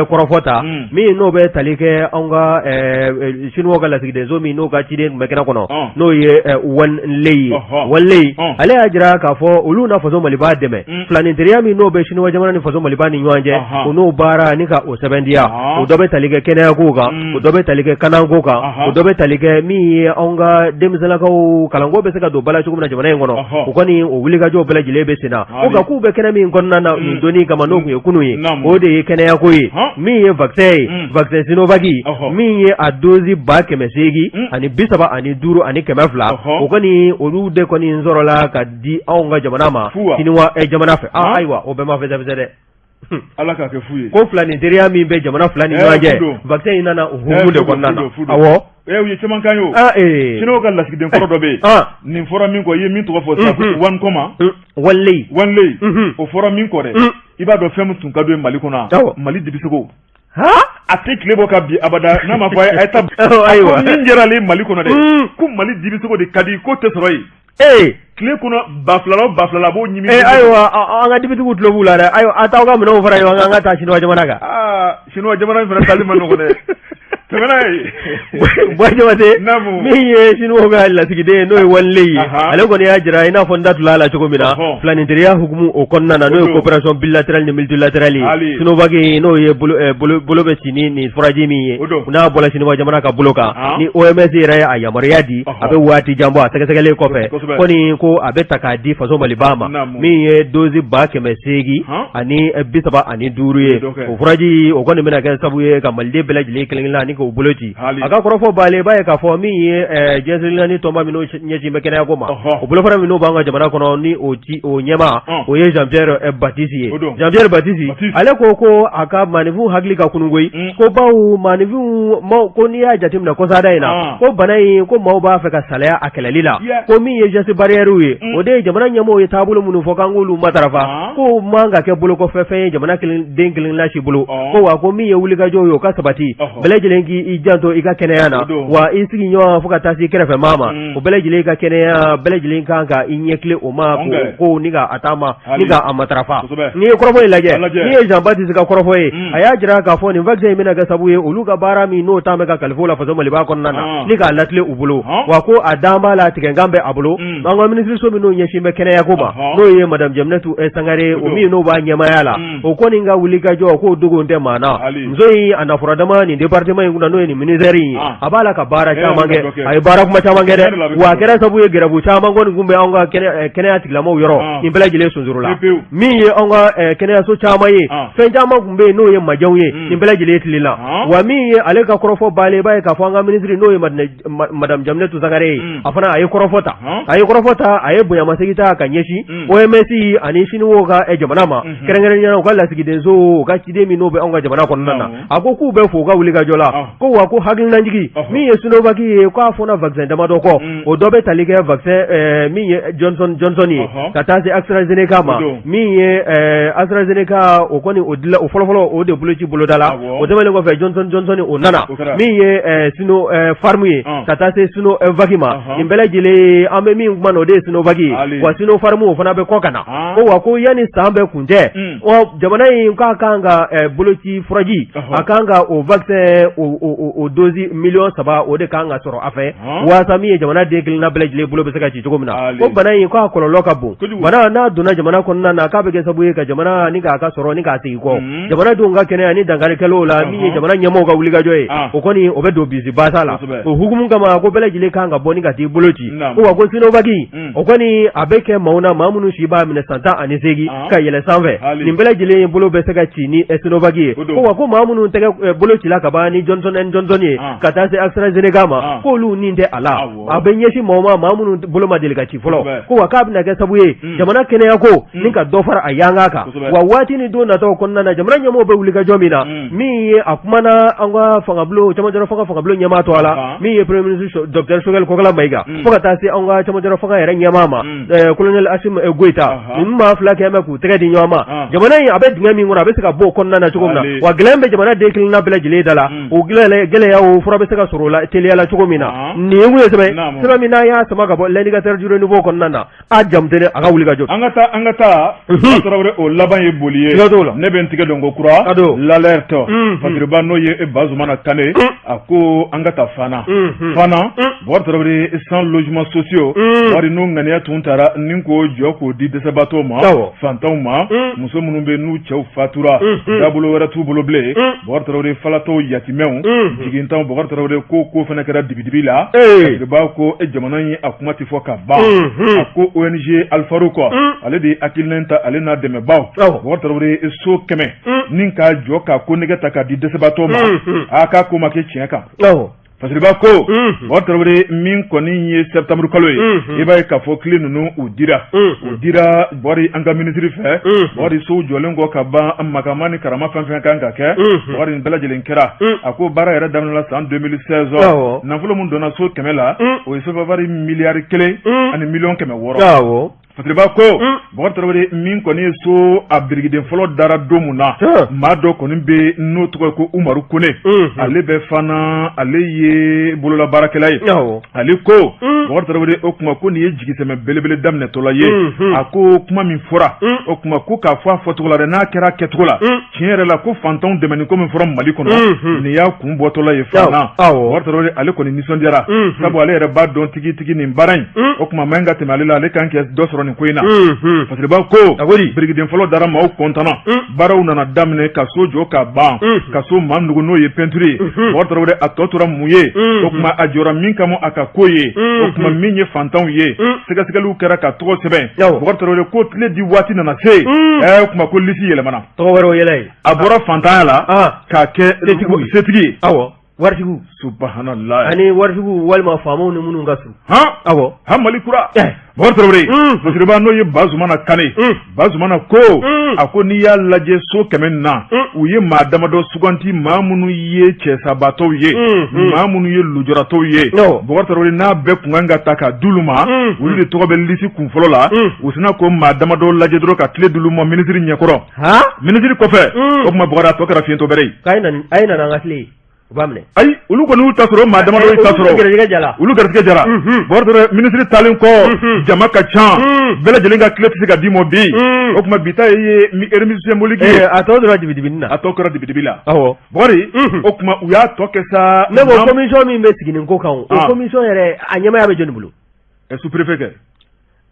kɔrɔfɔ ta min n'o bɛ tali kɛ anw ka siniwaw ka lasigidenso min n'o ka ciden tun bɛ kɛnɛ kɔnɔ, n'o ye Wan Lei ye. Wan Lei ale y'a jira k'a fɔ olu na faso Maliba dɛmɛ filanin teriya min n'o bɛ siniwa jamana ni faso Maliba ni ɲɔgɔn cɛ, o n'o baara ni ka o sɛbɛntiya, o dɔ bɛ tali kɛ kɛnɛyako kan, o dɔ bɛ tali kɛ kanako kan, o dɔ bɛ tali kɛ min ye anw ka denmisɛnlakaw kalanko bɛ se ka don ba la cogo min na jamana in kɔnɔ. O kɔni o wulikajɔ bɛɛ lajɛlen bɛ sen na. O ka k'u bɛ kɛnɛ min kɔnɔna na nin donni kama, n'o tun ye kunun ye, o de ye kɛnɛyako ye, min ye vaccin ye, vaccin Sinovac, min ye a dose 835,200, o kɔni olu de kɔni sɔrɔla ka di anw ka jamana ma siniwa jamana fɛ. Ayiwa, o bɛɛ ma fɛsɛfɛsɛ dɛ. Ala k'a kɛ fu ye. Ko filanin teriya min bɛ jamana fila ni ɲɔgɔn cɛ, vaccin in nana o hukumu de kɔnɔna na. Awɔ. U ye caman kan ye o. Siniwaw ka lasigiden kɔrɔ dɔ bɛ yen, nin fɔra min kɔ, i ye min tɔgɔ fɔ sisan, Wan kɔma Wan Lei. Wan Lei, o fɔra min kɔ dɛ, i b'a dɔn fɛn min tun ka d'u ye Mali kɔnɔ, Mali dibisogo. A tɛ tile bɔ ka bin abada n'a ma fɔ a ye taa. Ayiwa. Min diyara ale Mali kɔnɔ dɛ, ko Mali dibisogo de ka di, k'o tɛ sɔrɔ yen. Ee tile kɔnɔ 2000 la o 2000 la, a b'o ɲimi. Ee ayiwa, an ka dibitigiw tulo b'u la dɛ. Ayiwa, a t'aw ka minɛnw fara ɲɔgɔn kan, an ka taa siniwa jamana kan. Aa, siniwa jamana in fana taali ma nɔgɔn dɛ. Tɛmɛ n'a ye. Buwa Jabate, min ye siniwaw ka lasigiden ye, n'o ye Wan Lei ye, ale kɔni y'a jira i n'a fɔ n da tula a la cogo min na, filanin teriya hukumu o kɔnɔna na, n'o ye coopération bilatérale ni multilatérale ye, Sinovac, n'o ye bolo bɛ ci ni nin furaji min ye, n'a bɔra siniwa jamana ka bolo kan, ni OMS yɛrɛ ye a yamaruya di, a bɛ waati jan bɔ a sɛgɛsɛgɛlen kɔfɛ. Kɔni ko a bɛ ta k'a di faso Maliba ma, min ye dose 835,000 ye. O furaji o kɔni bɛna kɛ sabu ye ka maliden bɛɛ lajɛlen kelen-kelen ani k'o bolo ci. A ka kɔrɔfɔ b'ale, i b'a ye k'a fɔ min ye diɲɛ seleke naani tɔnba minnu ɲɛsin bɛ kɛnɛyako ma, o bolofara minnu b'an ka jamana kɔnɔ ni o ci o ɲɛmaa, o ye Jean Pierre Baptiste ye. Jean Pierre Baptiste, ale ko ko a ka maaninfinw hakili ka kunun koyi, ko bawo maaninfinw ko n'i y'a jateminɛ kɔsada in na, ko bana in ko maaw b'a fɛ ka salaya a kɛlɛli la, ko min ye geste barrière ye, o de ye jamana ɲɛmɔgɔw ye taabolo minnu fɔ k'an k'olu matarafa, ko man ka kɛ bolokɔfɛfɛn ye jamana kelen den kelenna si bolo, ko wa ko min ye wulikajɔ ye o ka sabati, bɛɛ lajɛlen k'i janto i ka kɛnɛya na, wa i sigiɲɔgɔn fo ka taa se kɛrɛfɛ maa ma, o bɛɛ lajɛlen ka kɛnɛya, bɛɛ lajɛlen kan ka i ɲɛ tilen o ma ko ni ka a taama ni ka a matarafa. N'i ye kɔrɔfɔ in lajɛ, min ye Jean Baptiste ka kɔrɔfɔ ye, a y'a jira k'a fɔ nin vaccin in bɛna kɛ sababu ye olu ka baara min n'o taa bɛ ka kalifa la faso Maliba kɔnɔna na ni k'a latilen u bolo, wa ko a dan b'a la, tigɛnkan bɛ a bolo. An ka minisiriso min n'o ɲɛsin bɛ kɛnɛyako ma, n'o ye madame Jɛminɛtu Sangare, o min n'o b'a ɲɛmaaya la, o kɔni ka wulikajɔ k'o dogo tɛ maa na. Muso in a nafura dama nin département in kunna, n'o ye nin ministère in ye, a b'a la ka baara caman kɛ, a ye baara kuma caman kɛ dɛ, wa a kɛra sababu ye grève caman kɔni tun bɛ anw ka kɛnɛya tigilamɔgɔw yɔrɔ, nin bɛɛ lajɛlen sonsorola. Min ye anw ka kɛnɛyaso caman ye, fɛn caman tun bɛ yen n'o ye majɛw ye, nin bɛɛ lajɛlen tilenna. Wa min ye ale ka kɔrɔfɔ balen, i b'a ye k'a fɔ an ka minisiri n'o ye madame Jɛminɛtu Sangare ye, a fana a ye kɔrɔfɔ ta, a ye kɔrɔfɔ ta, a ye bonyamasegin ta ka ɲɛsin OMS ani Siniwaw ka jamana ma, kɛrɛnkɛrɛnnenya la u ka lasigidenso, u ka ciden min n'o bɛ anw ka jamana kɔnɔna na. A ko k'u bɛ fo u ka wulikajɔ la, ko wa ko hakilinajigin min ye Sinovac ye, k'a fɔra vaccin damadɔ kɔ, o dɔ bɛ tali kɛ vaccin min ye Johnson Johnson ye ka taa se AstraZeneca ma. Min ye AstraZeneca, o kɔni o dila o fɔlɔfɔlɔ, o de boloci bolodala. O tɛmɛnen kɔfɛ, Johnson Johnson o nana, min ye Sinopharm ye ka taa se Sinovac ma. Nin bɛɛ lajɛlen an bɛ min kuma na, o de ye Sinovac ye, wa Sinopharm o fana bɛ kɔ ka na. Ko wa ko yanni san bɛɛ kuncɛ, jamana in k'a kan ka boloci furaji, a kan ka o vaccin o dose 3 million, o de kan ka sɔrɔ a fɛ, waasa min ye jamana den kelenna bɛɛ lajɛlen bolo bɛ se ka ci cogo min na. Ko bana in k'a kɔlɔlɔ ka bon, bana n'a donna jamana kɔnɔna na, k'a bɛ kɛ sababu ye ka jamana ni k'a ka sɔrɔ ni k'a segin kɔ, jamanadenw ka kɛnɛya ni dankari kɛl'o la. Min ye jamana ɲɛmɔgɔw ka wulikajɔ ye, o kɔni o bɛ don bisi basa la. O hukumu kama, ko bɛɛ lajɛlen kan ka bɔ ni ka t'i bolo ci. Ko wa ko Sinovac, o kɔni a bɛ kɛ maaw na, maa minnu si b'a minɛ san 18 ka yɛlɛ sanfɛ, nin bɛɛ lajɛlen bolo bɛ se ka ci ni Sinovac ye. Ko wa ko maa minnu tɛgɛ bolo cila ka ban ni Johnson and Johnson ye ka taa se AstraZeneca ma, k'olu nin tɛ a la. A bɛ ɲɛsin maaw ma, maa minnu bolo ma deli ka ci fɔlɔ. Ko wa k'a bɛna kɛ sababu ye jamana kɛnɛya ko ni ka dɔ fara a yanga kan. Wa waati ni don nataw kɔnɔna na, jamana ɲɛmɔgɔw bɛ wulikajɔ min na, min ye a kumana an ka fangabulon cɛmancɛ fanga fangabulon ɲɛmaa tɔgɔ la, min ye premier ministre docteur Choguel Kokalla Maïga, fo ka taa se an ka cɛmancɛ fanga yɛrɛ ɲɛmaa ma, colonel Assimi Goïta, ninnu maa fila kɛ bɛ k'u tɛgɛ di ɲɔgɔn ma, jamana in a bɛ dingɛ min kɔnɔ, a bɛ se ka bɔ o kɔnɔna na cogo min na, wa gɛlɛya bɛ jamana den kelenna bɛɛ lajɛlen da la, o gɛlɛya o fura bɛ se ka sɔrɔ o la teliya la cogo min na. Nin ye mun ye? Sɛbɛn min n'an y'a sama ka bɔ L'Indicateur du Renouveau kɔnɔna na, a Jamutɛnɛ a ka wuli ka jɔ. An ka taa, an ka taa. Tarawele, o laban ye boli ye. Siga t'o la. Ne bɛ n tigɛ don ko kura. Ka don. L'alerte. Fasiriba n'o ye Bazumana Kane. A ko an ka taa Fana. Fana. Bɔkari Tarawele, 100 logements sociaux. Wari n'o ŋaniya tun taara ni k'o jɔ k'o di dɛsɛbaatɔw ma. Awɔ. Fantanw ma. Muso minnu bɛ n'u cɛw fatura. Dabolo wɛrɛ t'u bolo bilen. Bɔkari Tarawele, falatɔw, yatimɛw. Jigintanw, Bɔkari Tarawele ko fana kɛra dibidibi la. Fasiriba ko e jamana in a kuma tɛ fɔ ka ban. A ko ONG Al Farouq, ale de ye hakilina ta, ale n'a dɛmɛbaaw. Bɔkari Tarawele, so 100 ni k'a jɔ k'a ko nɛgɛ ta k'a di dɛsɛbaatɔw ma. A k'a ko ma kɛ tiɲɛ kan. Fasiriba ko Bɔkari Tarawele, min kɔni ye septembre kalo ye, i b'a ye k'a fɔ clé ninnu u dira, u dira Bɔkari an ka minisiri fɛ. Bɔkari, sow jɔlen kɔ ka ban, makama ni karama fɛn fɛn kan ka kɛ, Bɔkari, nin bɛɛ lajɛlen kɛra. A ko baara yɛrɛ daminɛna san 2016. Nafolo min donna so 100 la, o ye CFA wari miliyari 1 ani miliyɔn 600. Fasiriba ko Bɔkari Tarawele, min kɔni ye so a birikiden fɔlɔ dara don min na, maa dɔ kɔni bɛ n'o tɔgɔ ye ko Umaru Kone, ale bɛ Fana, ale ye bololabaarakɛla ye. Ale ko Bɔkari Tarawele, o tuma ko nin ye jigisɛmɛ belebele daminɛtɔla ye. A ko kuma min fɔra, o tuma ko k'a fɔ a fɔcogo la dɛ, n'a kɛra a kɛcogo la, tiɲɛ yɛrɛ la ko fantanw dɛmɛni ko min fɔra Mali kɔnɔ, nin y'a kun bɔtɔla ye Fana. Bɔkari Tarawele, ale kɔni nisɔndiyara, sabu ale yɛrɛ b'a dɔn tigitigi nin baara in, o tuma man ka tɛmɛ ale la, ale kan kɛ dɔ sɔrɔ. nin ko in na. Fasiriba ko birikiden fɔlɔ dara, maaw kɔntanna, baaraw nana daminɛ ka so jɔ ka ban, ka so maa nugu n'o ye peinture ye. Bubakari Tarawele, a tɔ tora mun ye? O tuma a jɔra min kama, a ka ko ye, o tuma min ye fantanw ye, sɛgɛsɛgɛliw kɛra ka tɔgɔ sɛbɛn. Bubakari Tarawele ko tile di waati nana se, o tuma ko lisi yɛlɛmana, tɔgɔ wɛrɛw yɛlɛ ye, a bɔra fantanya la k'a kɛ setigi ye. Awɔ, waritigiw. Subhanallah. Ani waritigiw walima faamaw ni minnu ka surun. Han, awɔ. Han, Mali kura. Bubakari Tarawele, Fasiriba n'o ye Bazumana Kane, Bazumana ko, a ko n'i y'a lajɛ so 100 na, u ye maa damadɔ suganti, maa minnu ye cɛsabaatɔw ye, maa minnu ye lujuratɔw ye. Bubakari Tarawele, n'a bɛɛ kun kan ka ta ka d'olu ma, olu de tɔgɔ bɛ lisi kun fɔlɔ la. U sina ko maa damadɔ lajɛ dɔrɔn ka tile d'olu ma minisiri ɲɛkɔrɔ. Minisiri kɔfɛ, o tuma Bubakari, a tɔ kɛra fiɲɛtɔ bɛrɛ ye. A ye na an ka tile ye. U b'a minɛ. Ayi, olu kɔni y'u ta sɔrɔ, maa damadɔ y'u ta sɔrɔ. Olu garijɛgɛ jara. Olu garijɛgɛ jara. Bubakari Tarawele, minisiri taalen kɔ, jama ka ca, bɛɛ lajɛlen ka tile tɛ se ka d'i ma bi. O tuma bi ta ye remise symbolique ye. A tɔ tora dibidibini na. A tɔ kɛra dibidibi la. Awɔ. Bubakari, o tuma u y'a tɔ kɛ sa. Ne ko commission min bɛ sigi nin ko kan, o commission yɛrɛ, a ɲɛmaaya bɛ jɔni bolo? Sous-préfet kɛ.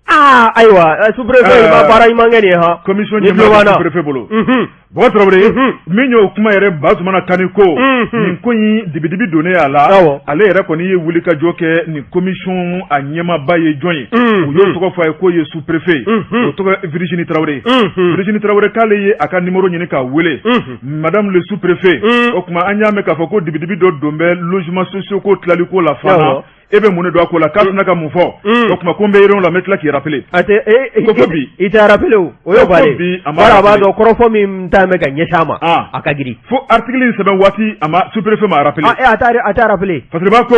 Aa ayiwa, sous-préfet ma baara ɲuman kɛ nin ye han. Commission ɲɛmaa bɛ sous-préfet bolo. Bubakari Tarawele, min y'o kuma yɛrɛ, Bazumana Kane ko nin ko in dibidibi donnen a la, ale yɛrɛ kɔni ye wulikajɔ kɛ. Nin commission a ɲɛmaaba ye jɔn ye? U y'o tɔgɔ fɔ a ye k'o ye sous-préfet, o tɔgɔ Virginie Tarawele. Virginie Tarawele k'ale ye a ka numéro ɲini k'a wele: madame le sous-préfet, o tuma an y'a mɛn k'a fɔ ko dibidibi dɔ don bɛ logements sociaux ko tilali ko la fana, e bɛ mun de dɔn a ko la? K'a tɛna ka mun fɔ? O tuma ko n bɛ réunion la, n bɛ tila k'i rappeler. A tɛ e ko fo bi. I tɛ rappeler o, o y'o bannen. Bi a ma bari a b'a dɔn kɔrɔfɔ min ta bɛ ka ɲɛsin a ma, a ka girin. Fo article in sɛbɛn waati, a ma sous-préfet ma rappeler. A t'a rappeler. Fasiriba ko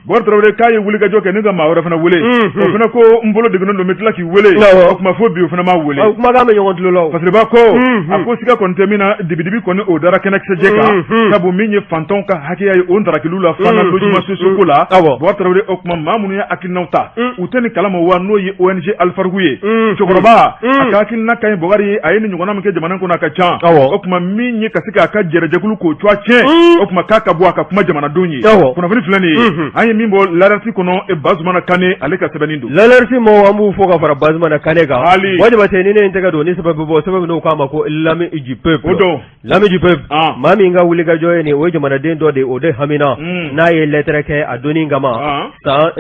Bubakari Tarawele k'a ye wulikajɔ kɛ ni ka maa wɛrɛ fana wele, o fana ko n bolo degunnen don, n bɛ tila k'i wele. O tuma fo bi, o fana ma wele. O kumakan bɛ ɲɔgɔn tulo la o. Fasiriba ko a ko siga kɔni tɛ min na, dibidibi kɔni o dara kɛnɛkisɛjɛ kan, sabu min ye fantanw ka hakɛya ye, o ntarakiliw la fana logement sociaux ko la. Bubakari Tarawele, o tuma maa minnu ye hakilinaw ta, u tɛ nin kalama wa? N'o ye ONG Alifarugu ye. Cɛkɔrɔba, a ka hakilina ka ɲi. Bubakari, a ye nin ɲɔgɔnna min kɛ jamana kɔnɔ, a ka ca. O tuma min ye ka se k'a ka jɛrɛjɛkulu k'o cogoya tiɲɛ, o tuma k'a ka bɔ a ka kuma jamanadenw ye. Kunnafoni filɛ nin ye, an ye min bɔ L'Alerte kɔnɔ, Bazumana Kane ale ka sɛbɛnni don. L'Alerte mɔgɔw, an b'u fo ka fara Bazumana Kane kan. Jabate, ni ne ye n tɛgɛ don ni sɛbɛn bɛ bɔ, sɛbɛn min n'o k'a ma ko L'Ami du peuple. O don. L'Ami du peuple, maa min ka wulikajɔ ye nin, o ye jamanaden dɔ de ye, o de hamina n'a ye lɛtɛrɛ kɛ a donni kama san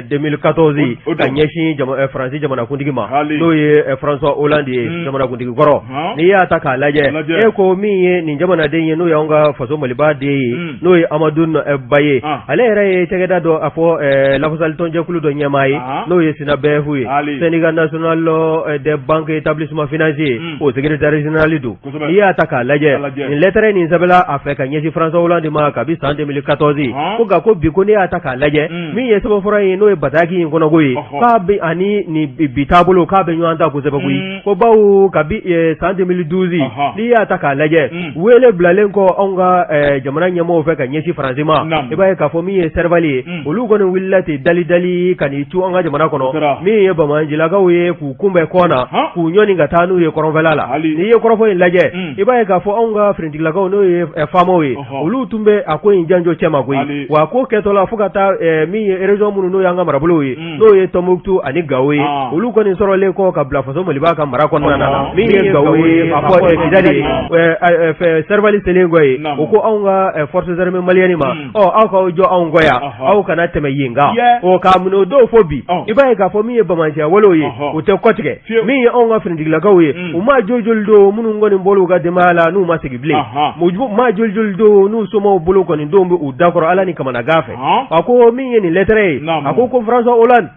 2014 ka ɲɛsin Faransi jamanakuntigi ma, n'o ye François Hollande ye, jamanakuntigi kɔrɔ. N'i y'a ta k'a lajɛ, e ko min ye nin jamanaden ye, n'o y'anw ka faso Maliba den ye, n'o ye Amadu Ba ye, ale yɛrɛ ye cakɛda dɔ a fɔ lafasalitɔnjɛkulu dɔ ɲɛmaa ye, n'o ye SYNABEF ye, Syndicat national des banques et établissements financiers, o secrétaire général don. N'i y'a ta k'a lajɛ, nin lɛtɛrɛ nin sɛbɛnla a fɛ ka ɲɛsin François Hollande ma kabi san 2014. Ko nka ko bi ko n'i y'a ta k'a lajɛ, min ye sɛbɛnfura in, n'o ye bataki in kɔnɔko ye, k'a bɛ ani nin bi taabolo k'a bɛ ɲɔgɔn ta kosɛbɛ koyi. Ko bawo kabi san 2012, n'i y'a ta k'a lajɛ, wele bilalen kɔ anw ka jamana ɲɛmɔgɔw fɛ ka ɲɛsin Faransi ma, i b'a ye k'a fɔ min ye Serval ye, olu kɔni wulila ten dali dali ka n'i cun an ka jamana kɔnɔ, min ye banbaancilakaw ye, k'u kunbɛn kɔ na, k'u ɲɔni ka taa n'u ye kɔrɔnfɛla la. N'i ye kɔrɔfɔ in lajɛ, i b'a ye k'a fɔ anw ka finitigilakaw, n'o ye FAMaw ye, olu tun bɛ a ko in janjo cɛma koyi. Wa ko kɛtɔ la fo ka taa min ye région minnu n'o y'an ka marabolow ye, n'o ye Tɔnbukutu ani Gawo ye, olu kɔni sɔrɔlen kɔ ka bila faso Maliba ka mara kɔnɔna na, min ye Gawo ye, a fɔ Kidali ye, Serval selen kɔ yen, o ko anw ka forces armées maliennes ma: ɔ, aw k'aw jɔ anw kɔ yan, aw kana tɛmɛ yen kan. O k'a minɛ o don fo bi, i b'a ye k'a fɔ min ye banbaanciya walew ye, o tɛ kɔtigɛ. Min ye anw ka finitigilakaw ye, u maa joli joli don minnu kɔni bɔra u ka denbaya la n'u ma segin bilen, maa joli joli don n'u somaw bolo kɔni don bɛ u dakɔrɔ Ala ni kamanagan fɛ. A ko min ye nin lɛtɛrɛ ye, a ko ko François Hollande,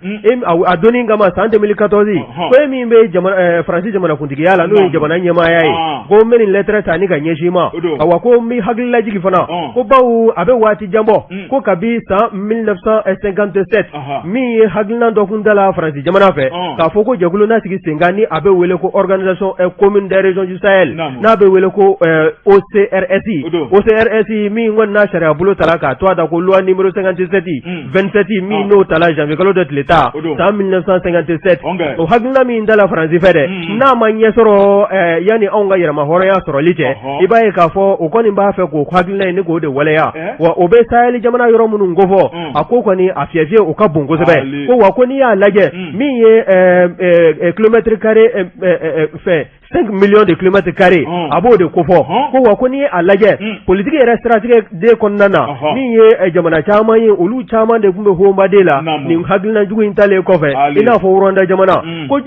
a donni kama san 2014, ko e min bɛ Faransi jamanakuntigiya la, n'o ye jamana ɲɛmaaya ye, ko n bɛ nin lɛtɛrɛ ta ni ka ɲɛsin i ma. Awa, ko n bɛ hakililajigin fana, ko bawo a bɛ waati jan bɔ, ko kabi san 1957, min ye hakilina dɔ kun da la Faransi jamana fɛ, k'a fɔ ko jɛkulu na sigi sen kan ni a bɛ wele ko Organisation commune des régions du Sahel, n'a bɛ wele ko OCRS. OCRS min kɔni n'a sariya bolo tara k'a tɔgɔ da ko loi numéro 57. 27 min n'o tala janvier kalo de tile 10 san 1957, o hakilina min tala Faransi fɛ dɛ, n'a ma ɲɛ sɔrɔ yanni anw ka yɛrɛmahɔrɔnya sɔrɔli cɛ, i b'a ye k'a fɔ o kɔni b'a fɛ k'o hakilina in ni k'o de waleya. Wa o bɛ sahel jamana yɔrɔ minnu kofɔ, a ko kɔni a fiyɛfiyɛ o ka bon kosɛbɛ. Ko wa ko n'i y'a lajɛ, min ye kilomètre carré fɛn 5 millions de kilomètres carrés, a b'o de kofɔ. Ko wa ko n'i ye a lajɛ politiki yɛrɛ siratigɛ de kɔnɔna na, min ye jamana caman ye, olu caman de tun bɛ honbaden la nin hakilina jugu in talen kɔfɛ, i n'a fɔ Rwanda jamana. Ko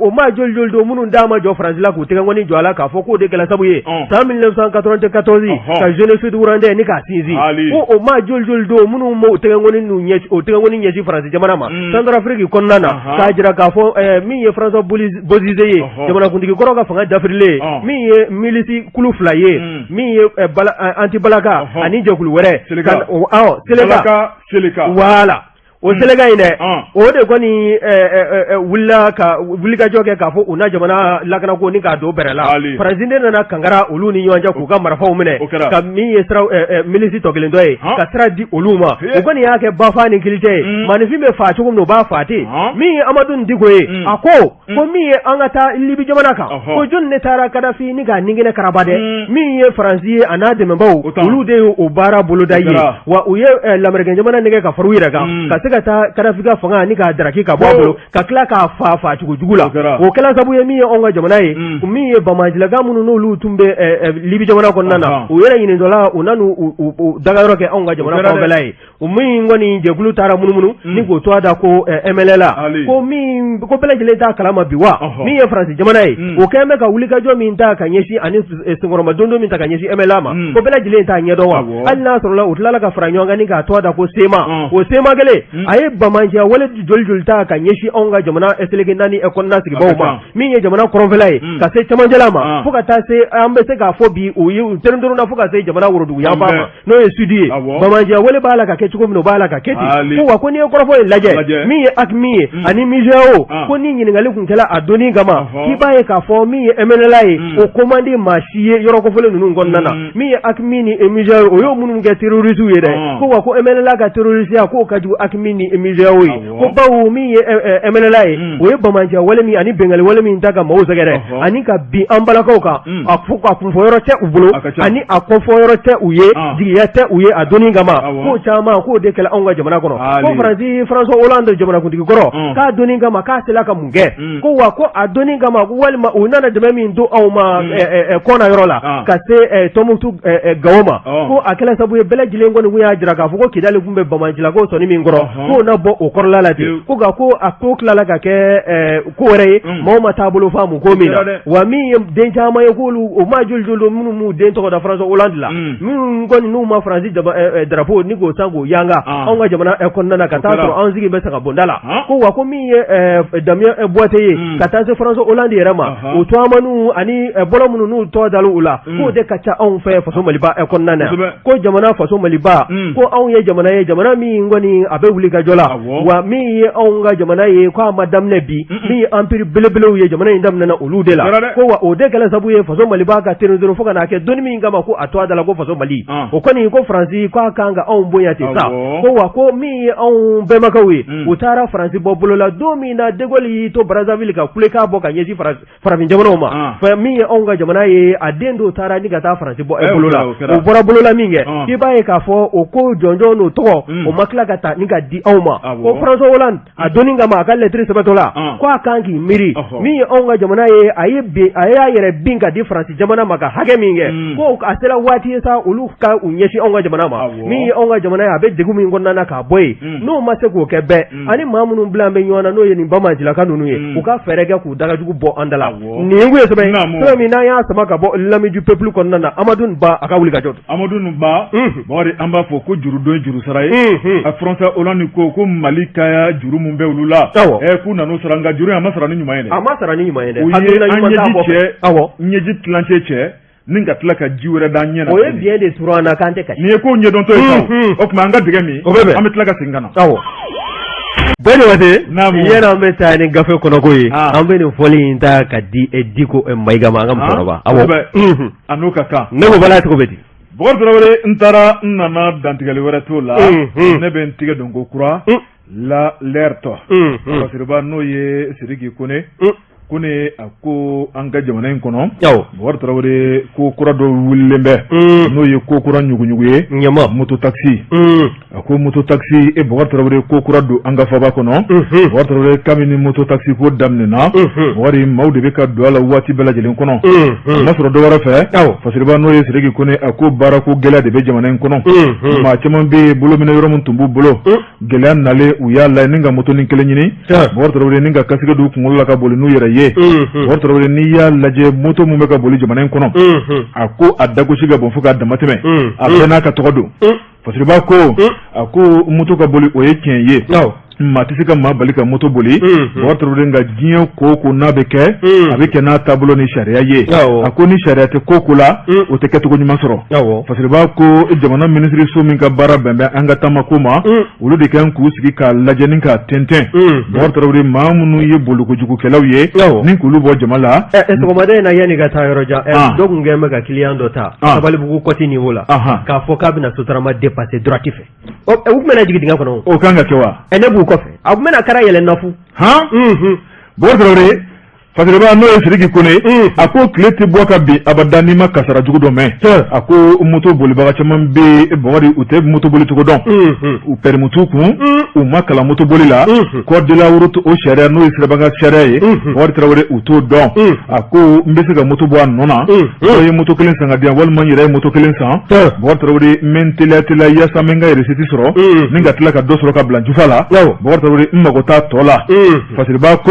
o maa joli joli don minnu da ma jɔ Faransi la k'u tɛgɛnkɔni jɔ a la k'a fɔ k'o de kɛra sababu ye san 1994 ka génocide rwandais ni k'a sinsin. Ko o maa joli joli don minnu m'o tɛgɛnkɔni ɲɛsin Faransi jamana ma Centrafrique kɔnɔna na, k'a jira k'a fɔ min ye François Bozizé ye, jamanakuntigi kɔrɔ ka fanga dafirilen, min ye milisi kulu fila ye, min ye anti-balaka ani jɛkulu wɛrɛ, Seleka, voilà, o Seleka in dɛ, o de kɔni wulila ka wulikajɔ kɛ k'a fɔ u na jamana lakanako ni k'a don bɛrɛ la. Faransi de nana kankara olu ni ɲɔgɔn cɛ k'u ka marifaw minɛ, ka min ye sira milisi tɔ kelen dɔ ye, ka sira di olu ma. O kɔni y'a kɛ bafa ni kilicɛ ye, maaninfin bɛ faa cogo min na, u b'a faa ten. Min ye Amadu Diko ye, a ko ko min ye an ka taa Libi jamana kan, ko jɔn de taara Kadafi ni k'a nigɛnɛ karaba dɛ? Min ye Faransi ye a n'a dɛmɛbaw, olu de ye o baara boloda ye. Wa u ye lamerikɛn jamana nɛgɛ ka fara u yɛrɛ kan ka se ka taa Kadafi ka fanga ni k'a daraki ka bɔ a bolo, ka tila k'a faa faacogo jugu la. O kɛla sababu ye min ye anw ka jamana ye, min ye banbaancilaka minnu n'olu tun bɛ Libi jamana kɔnɔna na, u yɛrɛ ɲinitɔla u nan'u dagayɔrɔ kɛ anw ka jamana kɔrɔnfɛla ye. O min kɔni jɛkulu taara munumunu ni k'o tɔgɔ da ko MNLA, ko min ko bɛɛ lajɛlen t'a kalama bi wa min ye Faransi jamana ye, o kɛlen bɛ ka wulikajɔ min ta ka ɲɛsin ani senkɔrɔmadondon min ta ka ɲɛsin MNLA ma, ko bɛɛ lajɛlen t'a ɲɛdɔn wa? Hali n'a sɔrɔla u tilala ka fara ɲɔgɔn kan ni k'a tɔgɔ da ko CMA, o CMA kelen a ye banbaanciya wale joli joli ta ka ɲɛsin anw ka jamana seleke naani kɔnɔna sigibaw ma, min ye jamana kɔrɔnfɛla ye ka se cɛmancɛla ma, fo ka taa se an bɛ se k'a fɔ bi u ye u tɛrɛn fo ka se jamana woroduguyanfan ma, n'o ye sud ye. Banbaanciya wale b'a la ka kɛ cogo min na, o b'a la ka kɛ ten. Ko wa ko n'i ye kɔrɔfɔ in lajɛ, min ye AQMI ye ani MUJAO, ko ni ɲininkali tun kɛla a donni kama, k'i b'a ye k'a fɔ min ye MNLA ye, o ko man di maa si ye yɔrɔ kofɔlen ninnu kɔnɔna na. Min ye AQMI ni MUJAO, o y'o minnu kɛ terroriste ye dɛ. Ko wa ko MNLA ka terrorisiya k'o ka jugu AQMI ni MUJAO ye, ko bawo min ye MNLA ye, o ye banbaanciya wale min ani binkanni wale min ta ka maaw sɛgɛrɛ ani ka bin an balakaw kan, a fo ka kunfɔ yɔrɔ tɛ u bolo ani a kɔfɔ yɔrɔ tɛ u ye, jigiya tɛ u ye a donni kama, k'o caman k'o de kɛla anw ka jamana kɔnɔ. Ko Faransi François Hollande jamanakuntigi kɔrɔ, k'a donni kama k'a sela ka mun kɛ? Ko wa ko a donni kama walima u nana dɛmɛ min don anw ma kɔna yɔrɔ la ka se Tɔnbukutu Gawo ma, ko a kɛla sababu ye bɛɛ lajɛlen kɔni tun y'a jira k'a fɔ ko Kidali tun bɛ banbaancilakaw sɔnni min kɔrɔ, k'o na bɔ o kɔrɔla la ten. Ko nka ko a ko tilala ka kɛ ko wɛrɛ ye, maaw ma taabolo faamu ko min na. Wa min ye den caman ye, k'olu o maa joli joli don minnu m'u den tɔgɔ da François Hollande la, minnu kɔni n'u ma Faransi drapeau ni k'o san k'o yanga anw ka jamana kɔnɔna na, ka taa sɔrɔ an sigi bɛ sagabonda la. Ko wa ko min ye Damien Boiteux ye ka taa se François Hollande yɛrɛ ma, o tɔgɔmaniw ani bɔlɔ minnu n'u tɔgɔ dala u la, k'o de ka ca anw fɛ faso Maliba kɔnɔna na. Ko jamana faso Maliba, ko anw ye jamana ye, jamana min kɔni a bɛ wuli ka jɔ la. Wa min ye anw ka jamana ye, ko a ma daminɛ bi, min ye empire belebelew ye, jamana in daminɛna olu de la. Ko wa o de kɛla sababu ye faso Maliba ka teri fo ka n'a kɛ donni min kama ko a tɔgɔ dala ko faso Mali. O kɔni ko Faransi k'a kan ka anw bonya ten sa. Ko wa ko min ye anw bɛnbakɛw ye, u taara Faransi bɔ bolo la don min na De Gaulle y'i to Brazzaville ka kulekan bɔ ka ɲɛsin farafin jamanaw ma, fɛn min ye anw ka jamana ye, a den dɔw taara ni ka taa Faransi bɔ bolo la. O bɔra bolo la min kɛ, i b'a ye k'a fɔ o ko jɔnjɔn n'o tɔgɔ o ma tila ka ta ni ka di anw ma. Ko François Hollande a donni kama a ka lɛtiri sɛbɛntɔ la, ko a kan k'i miiri min ye anw ka jamana ye, a ye a y'a yɛrɛ bin ka di Faransi jamana ma ka hakɛ min kɛ, ko a sera waati ye sa olu ka u ɲɛsin anw ka jamana ma. Min ye anw ka jamana ye, a bɛ degun min kɔnɔna na k'a bɔ yen, n'o ma se k'o kɛ bɛɛ ani maa minnu bila bɛ ɲɔgɔn na, n'o ye nin banbaancilaka ninnu ye, u ka fɛɛrɛ kɛ k'u dagajugu bɔ an da la. Nin ye sɛbɛn sɛbɛn min n'an y'a sama ka bɔ L'Ami du Peuple kɔnɔna na, Amadu Ba a ka wuli ka jɔ. Amadu Ba, Bakari, an b'a fɔ ko jurudon juru sara ye. A François Hollande ko Mali ka juru min bɛ olu la, k'u nan'o sara, nka juru in a ma sara ni ɲuman ye dɛ. A ma sara ni ɲuman ye dɛ. U ye an ɲɛji cɛ, ɲɛji tilancɛ cɛ ni ka tila ka ji wɛrɛ d'an ɲɛ na. O ye biɲɛ de turu an na k'an tɛ kasi. Nin ye ko ɲɛdɔntɔ ye sa. O tuma an ka dɛgɛ min, o bɛ bɛn, an bɛ tila ka segin ka na. Awɔ. Bɛɛ Jabate, yanni an bɛ taa ni gafe kɔnɔko ye, an bɛ nin fɔli in ta ka di Diko Mayiga ma, an ka musokɔrɔba. Awɔ. A n'o ka kan. Ne ko Bala, cogo bɛ di? Bɔkari Tarawele n taara n nana dantigɛli wɛrɛ t'o la ne bɛ n tigɛ don ko kura l'Alerte Fasiriba n'o ye Sidiki Kone Kone a ko an ka jamana in kɔnɔ Bɔkari Tarawele ko kura dɔ wulilen bɛ n'o ye ko kura ɲuguɲugu ye ɲama moto taxi a ko moto taxi e Bɔkari Tarawele ko kura don an ka faba kɔnɔ Bɔkari Tarawele kabini moto taxi ko daminɛna Bɔkari maaw de bɛ ka don a la waati bɛɛ lajɛlen kɔnɔ a ma sɔrɔ dɔ wɛrɛ fɛ Fasiriba n'o ye Sidiki Kone a ko baarako gɛlɛya de bɛ jamana in kɔnɔ maa caman bɛ yen bolominɛ yɔrɔ min tun b'u bolo gɛlɛya nalen u y'a lajɛ ni ka motonin kelen ɲini Bɔkari Tarawele ni ka casque don u kunkolo la ka boli n'u yɛrɛ ye Bɔkari Tarawele n'i y'a lajɛ moto min bɛ ka boli jamana in kɔnɔ a ko a dagosi ka bon fo k'a damatɛmɛ a bɛɛ n'a ka tɔgɔ don Fasiriba ko a ko moto ka boli o ye tiɲɛ ye maa tɛ se ka maa bali ka moto boli Bɔkari Tarawele nka diɲɛ ko ko n'a bɛ kɛ a bɛ kɛ n'a taabolo ni sariya ye a ko ni sariya tɛ ko ko la o tɛ kɛcogo ɲuman sɔrɔ Fasiriba ko jamana minisiriso min ka baara bɛn bɛ an ka taamako ma olu de kan k'u sigi k'a lajɛ ni k'a tɛntɛn Bɔkari Tarawele maa minnu ye bolikojugukɛlaw ye ni k'olu bɔ jama la sɔgɔmada in na yanni ka taa yɔrɔ jan dɔ tun kɛlen bɛ ka client dɔ ta Sabalibugu côté niveau la k'a fɔ k'a bɛna Sotrama dépasser droite fɛ u tun bɛna jigin dingɛ kɔnɔ o kan ka kɛ wa ne b'u kɔfɛ a tun bɛna kara yɛlɛ nafu hɔn Bɔkari Tarawele Fasiriba n'o ye Sidiki Kone a ko tile tɛ bɔ ka bin abada n'i ma kasara jugu dɔ mɛn a ko moto bolibaga caman bɛ Bɔkari u tɛ moto boli cogo dɔn u permis t'u kun u ma kalan moto boli la code de la route o sariya n'o ye sirabakan sariya ye Bɔkari Tarawele u t'o dɔn a ko n bɛ se ka moto bɔ a nɔ na dɔ ye moto kelen san ka di yan walima n yɛrɛ ye moto kelen san Bɔkari Tarawele n bɛ n teliya teliya yaasa n bɛ n ka recette sɔrɔ ni ka tila ka dɔ sɔrɔ ka bila jufa la Bɔkari Tarawele n mago t'a tɔ la Fasiriba ko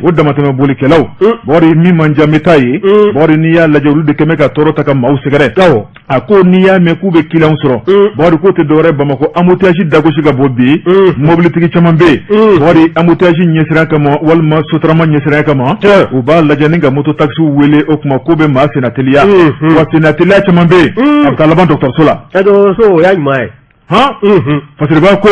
o damatɛmɛ bolikɛlaw Bɔkari min man jan bɛ taa ye Bɔkari n'i y'a lajɛ olu de kɛmɛ ka tɔɔrɔ ta ka maaw sɛgɛrɛ a ko n'i y'a mɛn k'u bɛ client sɔrɔ Bɔkari k'o tɛ dɔwɛrɛ Bamakɔ embouteillage dagosi ka bon bi mobilitigi caman bɛ yen Bɔkari embouteillage ɲɛsiran kama walima Sotrama ɲɛsiran kama u b'a lajɛ ni ka moto taxi wele o tuma k'o bɛ maa senna teliya wa senna teliya caman bɛ yen a bɛ taa laban dɔgɔtɔrɔso la dɔgɔtɔrɔso o y'a ɲuman ye hɔn Fasiriba ko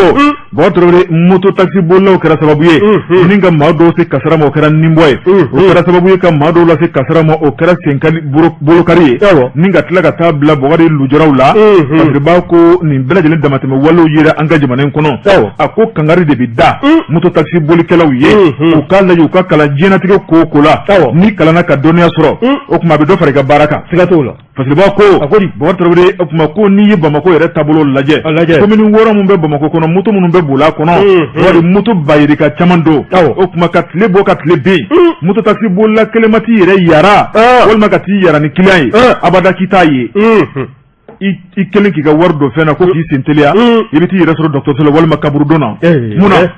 Bɔkari Tarawele moto taxi bolilaw kɛra sababu ye ni ka maa dɔw se kasara ma o kɛra ninbɔ ye o kɛra sababu ye ka maa dɔw lase kasara ma o kɛra senkari bolokari ye ni ka tila ka taa bila Bɔkari lujuraw la Fasiriba ko nin bɛɛ lajɛlen damatɛmɛ walew yera an ka jamana in kɔnɔ a ko kangari de bɛ da moto taxi bolikɛlaw ye u k'a lajɛ u ka kalan diɲɛnatigɛ ko o ko la n'i kalanna ka dɔnniya sɔrɔ o tuma a bɛ dɔ fara i ka baara kan siga t'o la Fasiriba ko a ko Bɔkari Tarawele o tuma ko n'i ye Bamakɔ yɛrɛ taabolo lajɛ commune 6 min bɛ Bamakɔ kɔnɔ moto minnu bɛ boli a kɔnɔ Bɔkari moto bayirika caman don o tuma ka tile bɔ ka tile bin moto taxi bolila kelen ma t'i yɛrɛ yara walima ka t'i yara ni client ye abada k'i t'a ye i kelen k'i ka wari don fɛn na ko k'i sen teliya i bɛ t'i yɛrɛ sɔrɔ dɔgɔtɔrɔso la walima kaburudon na mun na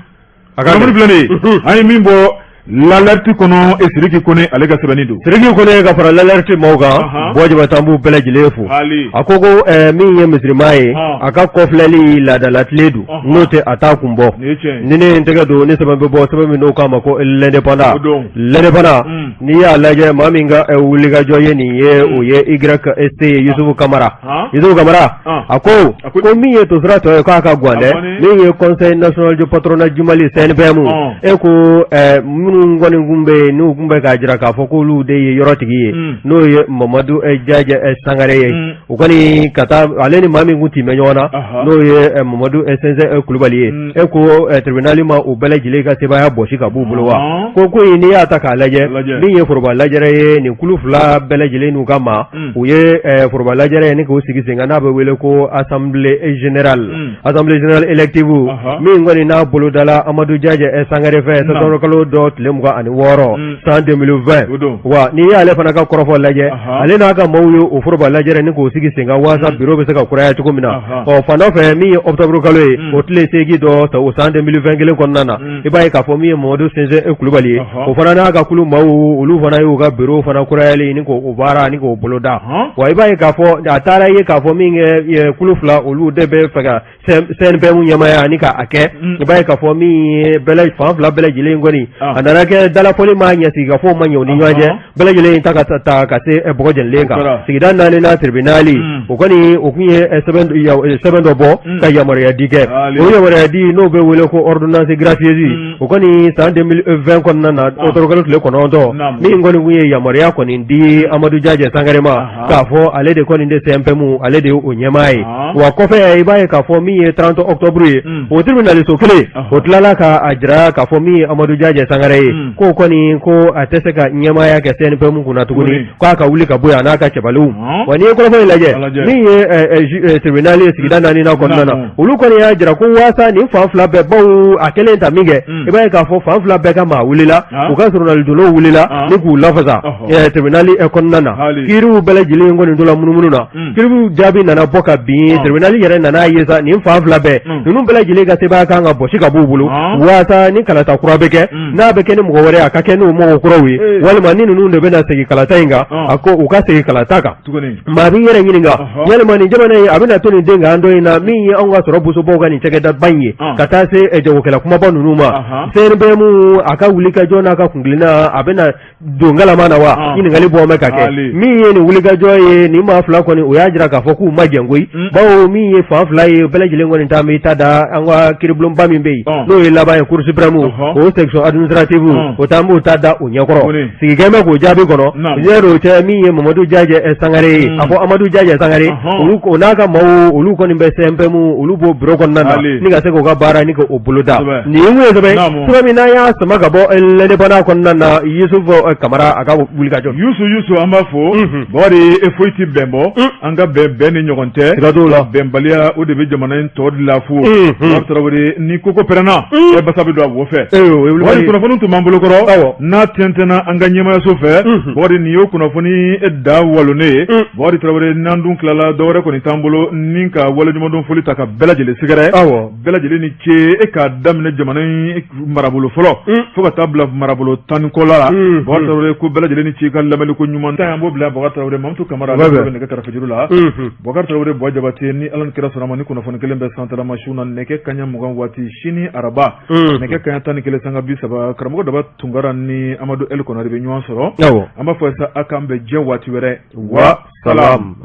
a ka filɛ nin ye an ye min bɔ L'Alerte kɔnɔ e Sidiki Kone ale ka sɛbɛnni don Sidiki Kone ka fara L'Alerte maaw kan Buwa Jabate an b'u bɛɛ lajɛlen fo a ko ko min ye misirima ye a ka kɔfilɛli laadalatile don n'o tɛ a t'a kun bɔ ni ne ye n tɛgɛ don ni sɛbɛn bɛ bɔ sɛbɛn min n'o k'a ma ko L'Indépendant L'Indépendant n'i y'a lajɛ maa min ka wulikajɔ ye nin ye o ye YST ye Yusufu Kamara Yusufu Kamara a ko ko min ye tosira tɔ ye k'a ka gan dɛ min ye Conseil national du patronat du Mali CNPM e ko minnu kɔni tun bɛ yen n'u tun bɛ k'a jira k'a fɔ k'olu de ye yɔrɔtigi ye n'o ye Mamadu Jajɛ Sangare ye u kɔni ka taa ale ni maa min tun tin bɛ ɲɔgɔn na n'o ye Mamadu Sɛnsɛn Kulubali ye e ko tribunal ma u bɛɛ lajɛlen ka sebaaya bɔsi ka b'u bolo wa ko in n'i y'a ta k'a lajɛ min ye foroba lajɛrɛ ye nin kulu fila bɛɛ lajɛlen n'u ka maa u ye foroba lajɛrɛ ye ni k'o sigi sen kan n'a bɛ wele ko assemblée générale assemblée générale élective min kɔni n'a bolodala Amadu Jajɛ Sangare fɛ septembre kalo dɔ tile 26 san 2020 wa n'i y'ale fana ka kɔrɔfɔ lajɛ ale n'a ka maaw ye o foroba lajɛrɛ ni k'o sigi sen kan walasa bureau bɛ se ka kuraya cogo min na ɔ fan dɔ fɛ min ye octobre kalo ye o tile 8 dɔ o san 2020 kelen kɔnɔna na i b'a ye k'a fɔ min ye Mamadu Sɛnsɛn Kulubali ye o fana n'a ka kulu maaw olu fana y'u ka bureau fana kurayali ni k'o baara ni k'o boloda wa i b'a ye k'a fɔ a taara ye k'a fɔ min kɛ kulu fila olu de bɛ fɛ ka CNPM ɲɛmaaya ni k'a kɛ i b'a ye k'a fɔ min ye bɛɛ fan fila bɛɛ lajɛlen kɔni a nana nana kɛ dalafɔli ma ɲɛ, sigikafɔ ma ɲɛ u ni ɲɔgɔn cɛ, bɛɛ lajɛlen ta ka ta ka se bɔgɔ jenilen kan. Sigida naaninan tribunal, o kɔni o tun ye sɛbɛn dɔ bɔ ka yamaruya di kɛ. O yamaruya di n'o bɛ wele ko ordonnance gracieuse, o kɔni san 2020 kɔnɔna na, octobre kalo tile 9, min kɔni tun ye yamaruya kɔni di Amadu Jajɛ Sangare ma k'a fɔ ale de kɔni de CNPM, ale de ye o ɲɛmaa ye. Wa kɔfɛ i b'a ye k'a fɔ min ye 30 octobre ye, o tribunal so kelen o tilala k'a jira k'a fɔ min ye Amadu Jajɛ Sangare ye, k'o kɔni ko a tɛ se ka ɲɛmaaya kɛ CNPM kunna tuguni, k'a ka wuli ka bɔ yen a n'a ka cɛbaliw. Wa n'i ye kɔrɔfɔ in lajɛ, min ye tribunal ye sigida naaninan kɔnɔna na, olu kɔni y'a jira ko waasa nin fan fila bɛɛ, bawo a kɛlen ta min kɛ, i b'a ye k'a fɔ fan fila bɛɛ ka maa wulila, u ka surunalidonnaw wulila ni k'u lafasa tribunal kɔnɔna na. Kiiriw bɛɛ lajɛlen kɔni tola munumunu na, kiiriw jaabi nana bɔ ka bin. Tribunal yɛrɛ nana ye sa nin fan fila bɛɛ, ninnu bɛɛ lajɛlen ka sebaaya kan ka bɔsi ka b'u bolo, waasa ni kalata kura bɛ kɛ, n'a bɛ kɛ ni mɔgɔ wɛrɛ, a ka kɛ n'o mɔgɔ kuraw ye, walima ni ninnu de bɛna segin kalata in kan, a ko u ka segin kalata kan. Maa b'i yɛrɛ ɲininka, yalima nin jamana in a bɛna to nin den kan dɔ in na, min ye anw ka sɔrɔ bosobaw ka nin cakɛdaba in ye, ka taa se jagokɛla kumaba ninnu ma, CNPM a ka wulikajɔ n'a ka kuntilenna a bɛna don galama na wa? Ɲininkali bɔ bɛ ka kɛ. Min ye nin wulikajɔ ye, nin maa fila kɔni o y'a jira k'a fɔ k'u ma jɛn koyi, bawo min ye fan fila ye, bɛɛ lajɛlen kɔni taa bɛ ta da an ka kiiribulonba min bɛ yen, n'o ye laban ye, cour suprême, o section administrative, o taa b'o ta da o ɲɛkɔrɔ. Sigikɛ bɛ k'o jaabi kɔnɔ yɛrɛ o cɛ. Min ye Mamadu Jajɛ Sangare ye, a fɔ Amadu Jajɛ Sangare, olu o n'a ka maaw, olu kɔni bɛ CNPM, olu b'o bureau kɔnɔna na ni ka se k'u ka baara ni k'o boloda. Nin ye mun ye sɛbɛn sɛbɛn min n'an y'a sama ka bɔ L'Indépendant kɔnɔna na, Yusuf Kamara a ka wulikajɔ. Yusu Yusu, an b'a fo. Bakari, e foyi tɛ bɛn bɔ, an ka bɛn bɛn ni ɲɔgɔn cɛ. Siga t'o la. Bɛnbaliya o de bɛ jamana in tɔ de la fu. Bakari Tarawele, ni koko pɛrɛnna, e basa bɛ don a wo fɛ. Bakari, kunnafoni tun b'an bolo kɔrɔ, n'a tɛntɛnna an ka ɲɛmayaso fɛ. Bakari, nin y'o kunnafoni da walonnen ye. Bakari Tarawele, n'an dun tilala, dɔwɛrɛ kɔni t'an bolo ni ka waleɲumandɔn foli ta ka bɛɛ lajɛlen sɛgɛrɛ. Bɛɛ lajɛlen ni ce, e k'a daminɛ jamana in marabolo fɔlɔ fo ka taa bila marabolo tan ni kɔ la. Bakari Tarawele ko bɛɛ lajɛlen ni ce ka lamɛnni ko ɲuman ta. An b'o bila Bakari Tarawele, Mamutu Kamara bɛ nɛgɛ karafejuru la. Bakari Tarawele, Buwa Jabate, ni Ala ni kira sɔnna ma, ni kunnafoni kelen bɛ santarama su na nɛgɛ kaɲɛ 20 waati sini araba, nɛgɛ kaɲɛ 11:30, karamɔgɔ Daba Tunkara ni Amadu El Konare bɛ ɲɔgɔn sɔrɔ. An b'a fɔ sa a k'an bɛn diɲɛ waati wɛrɛ. Wa salam.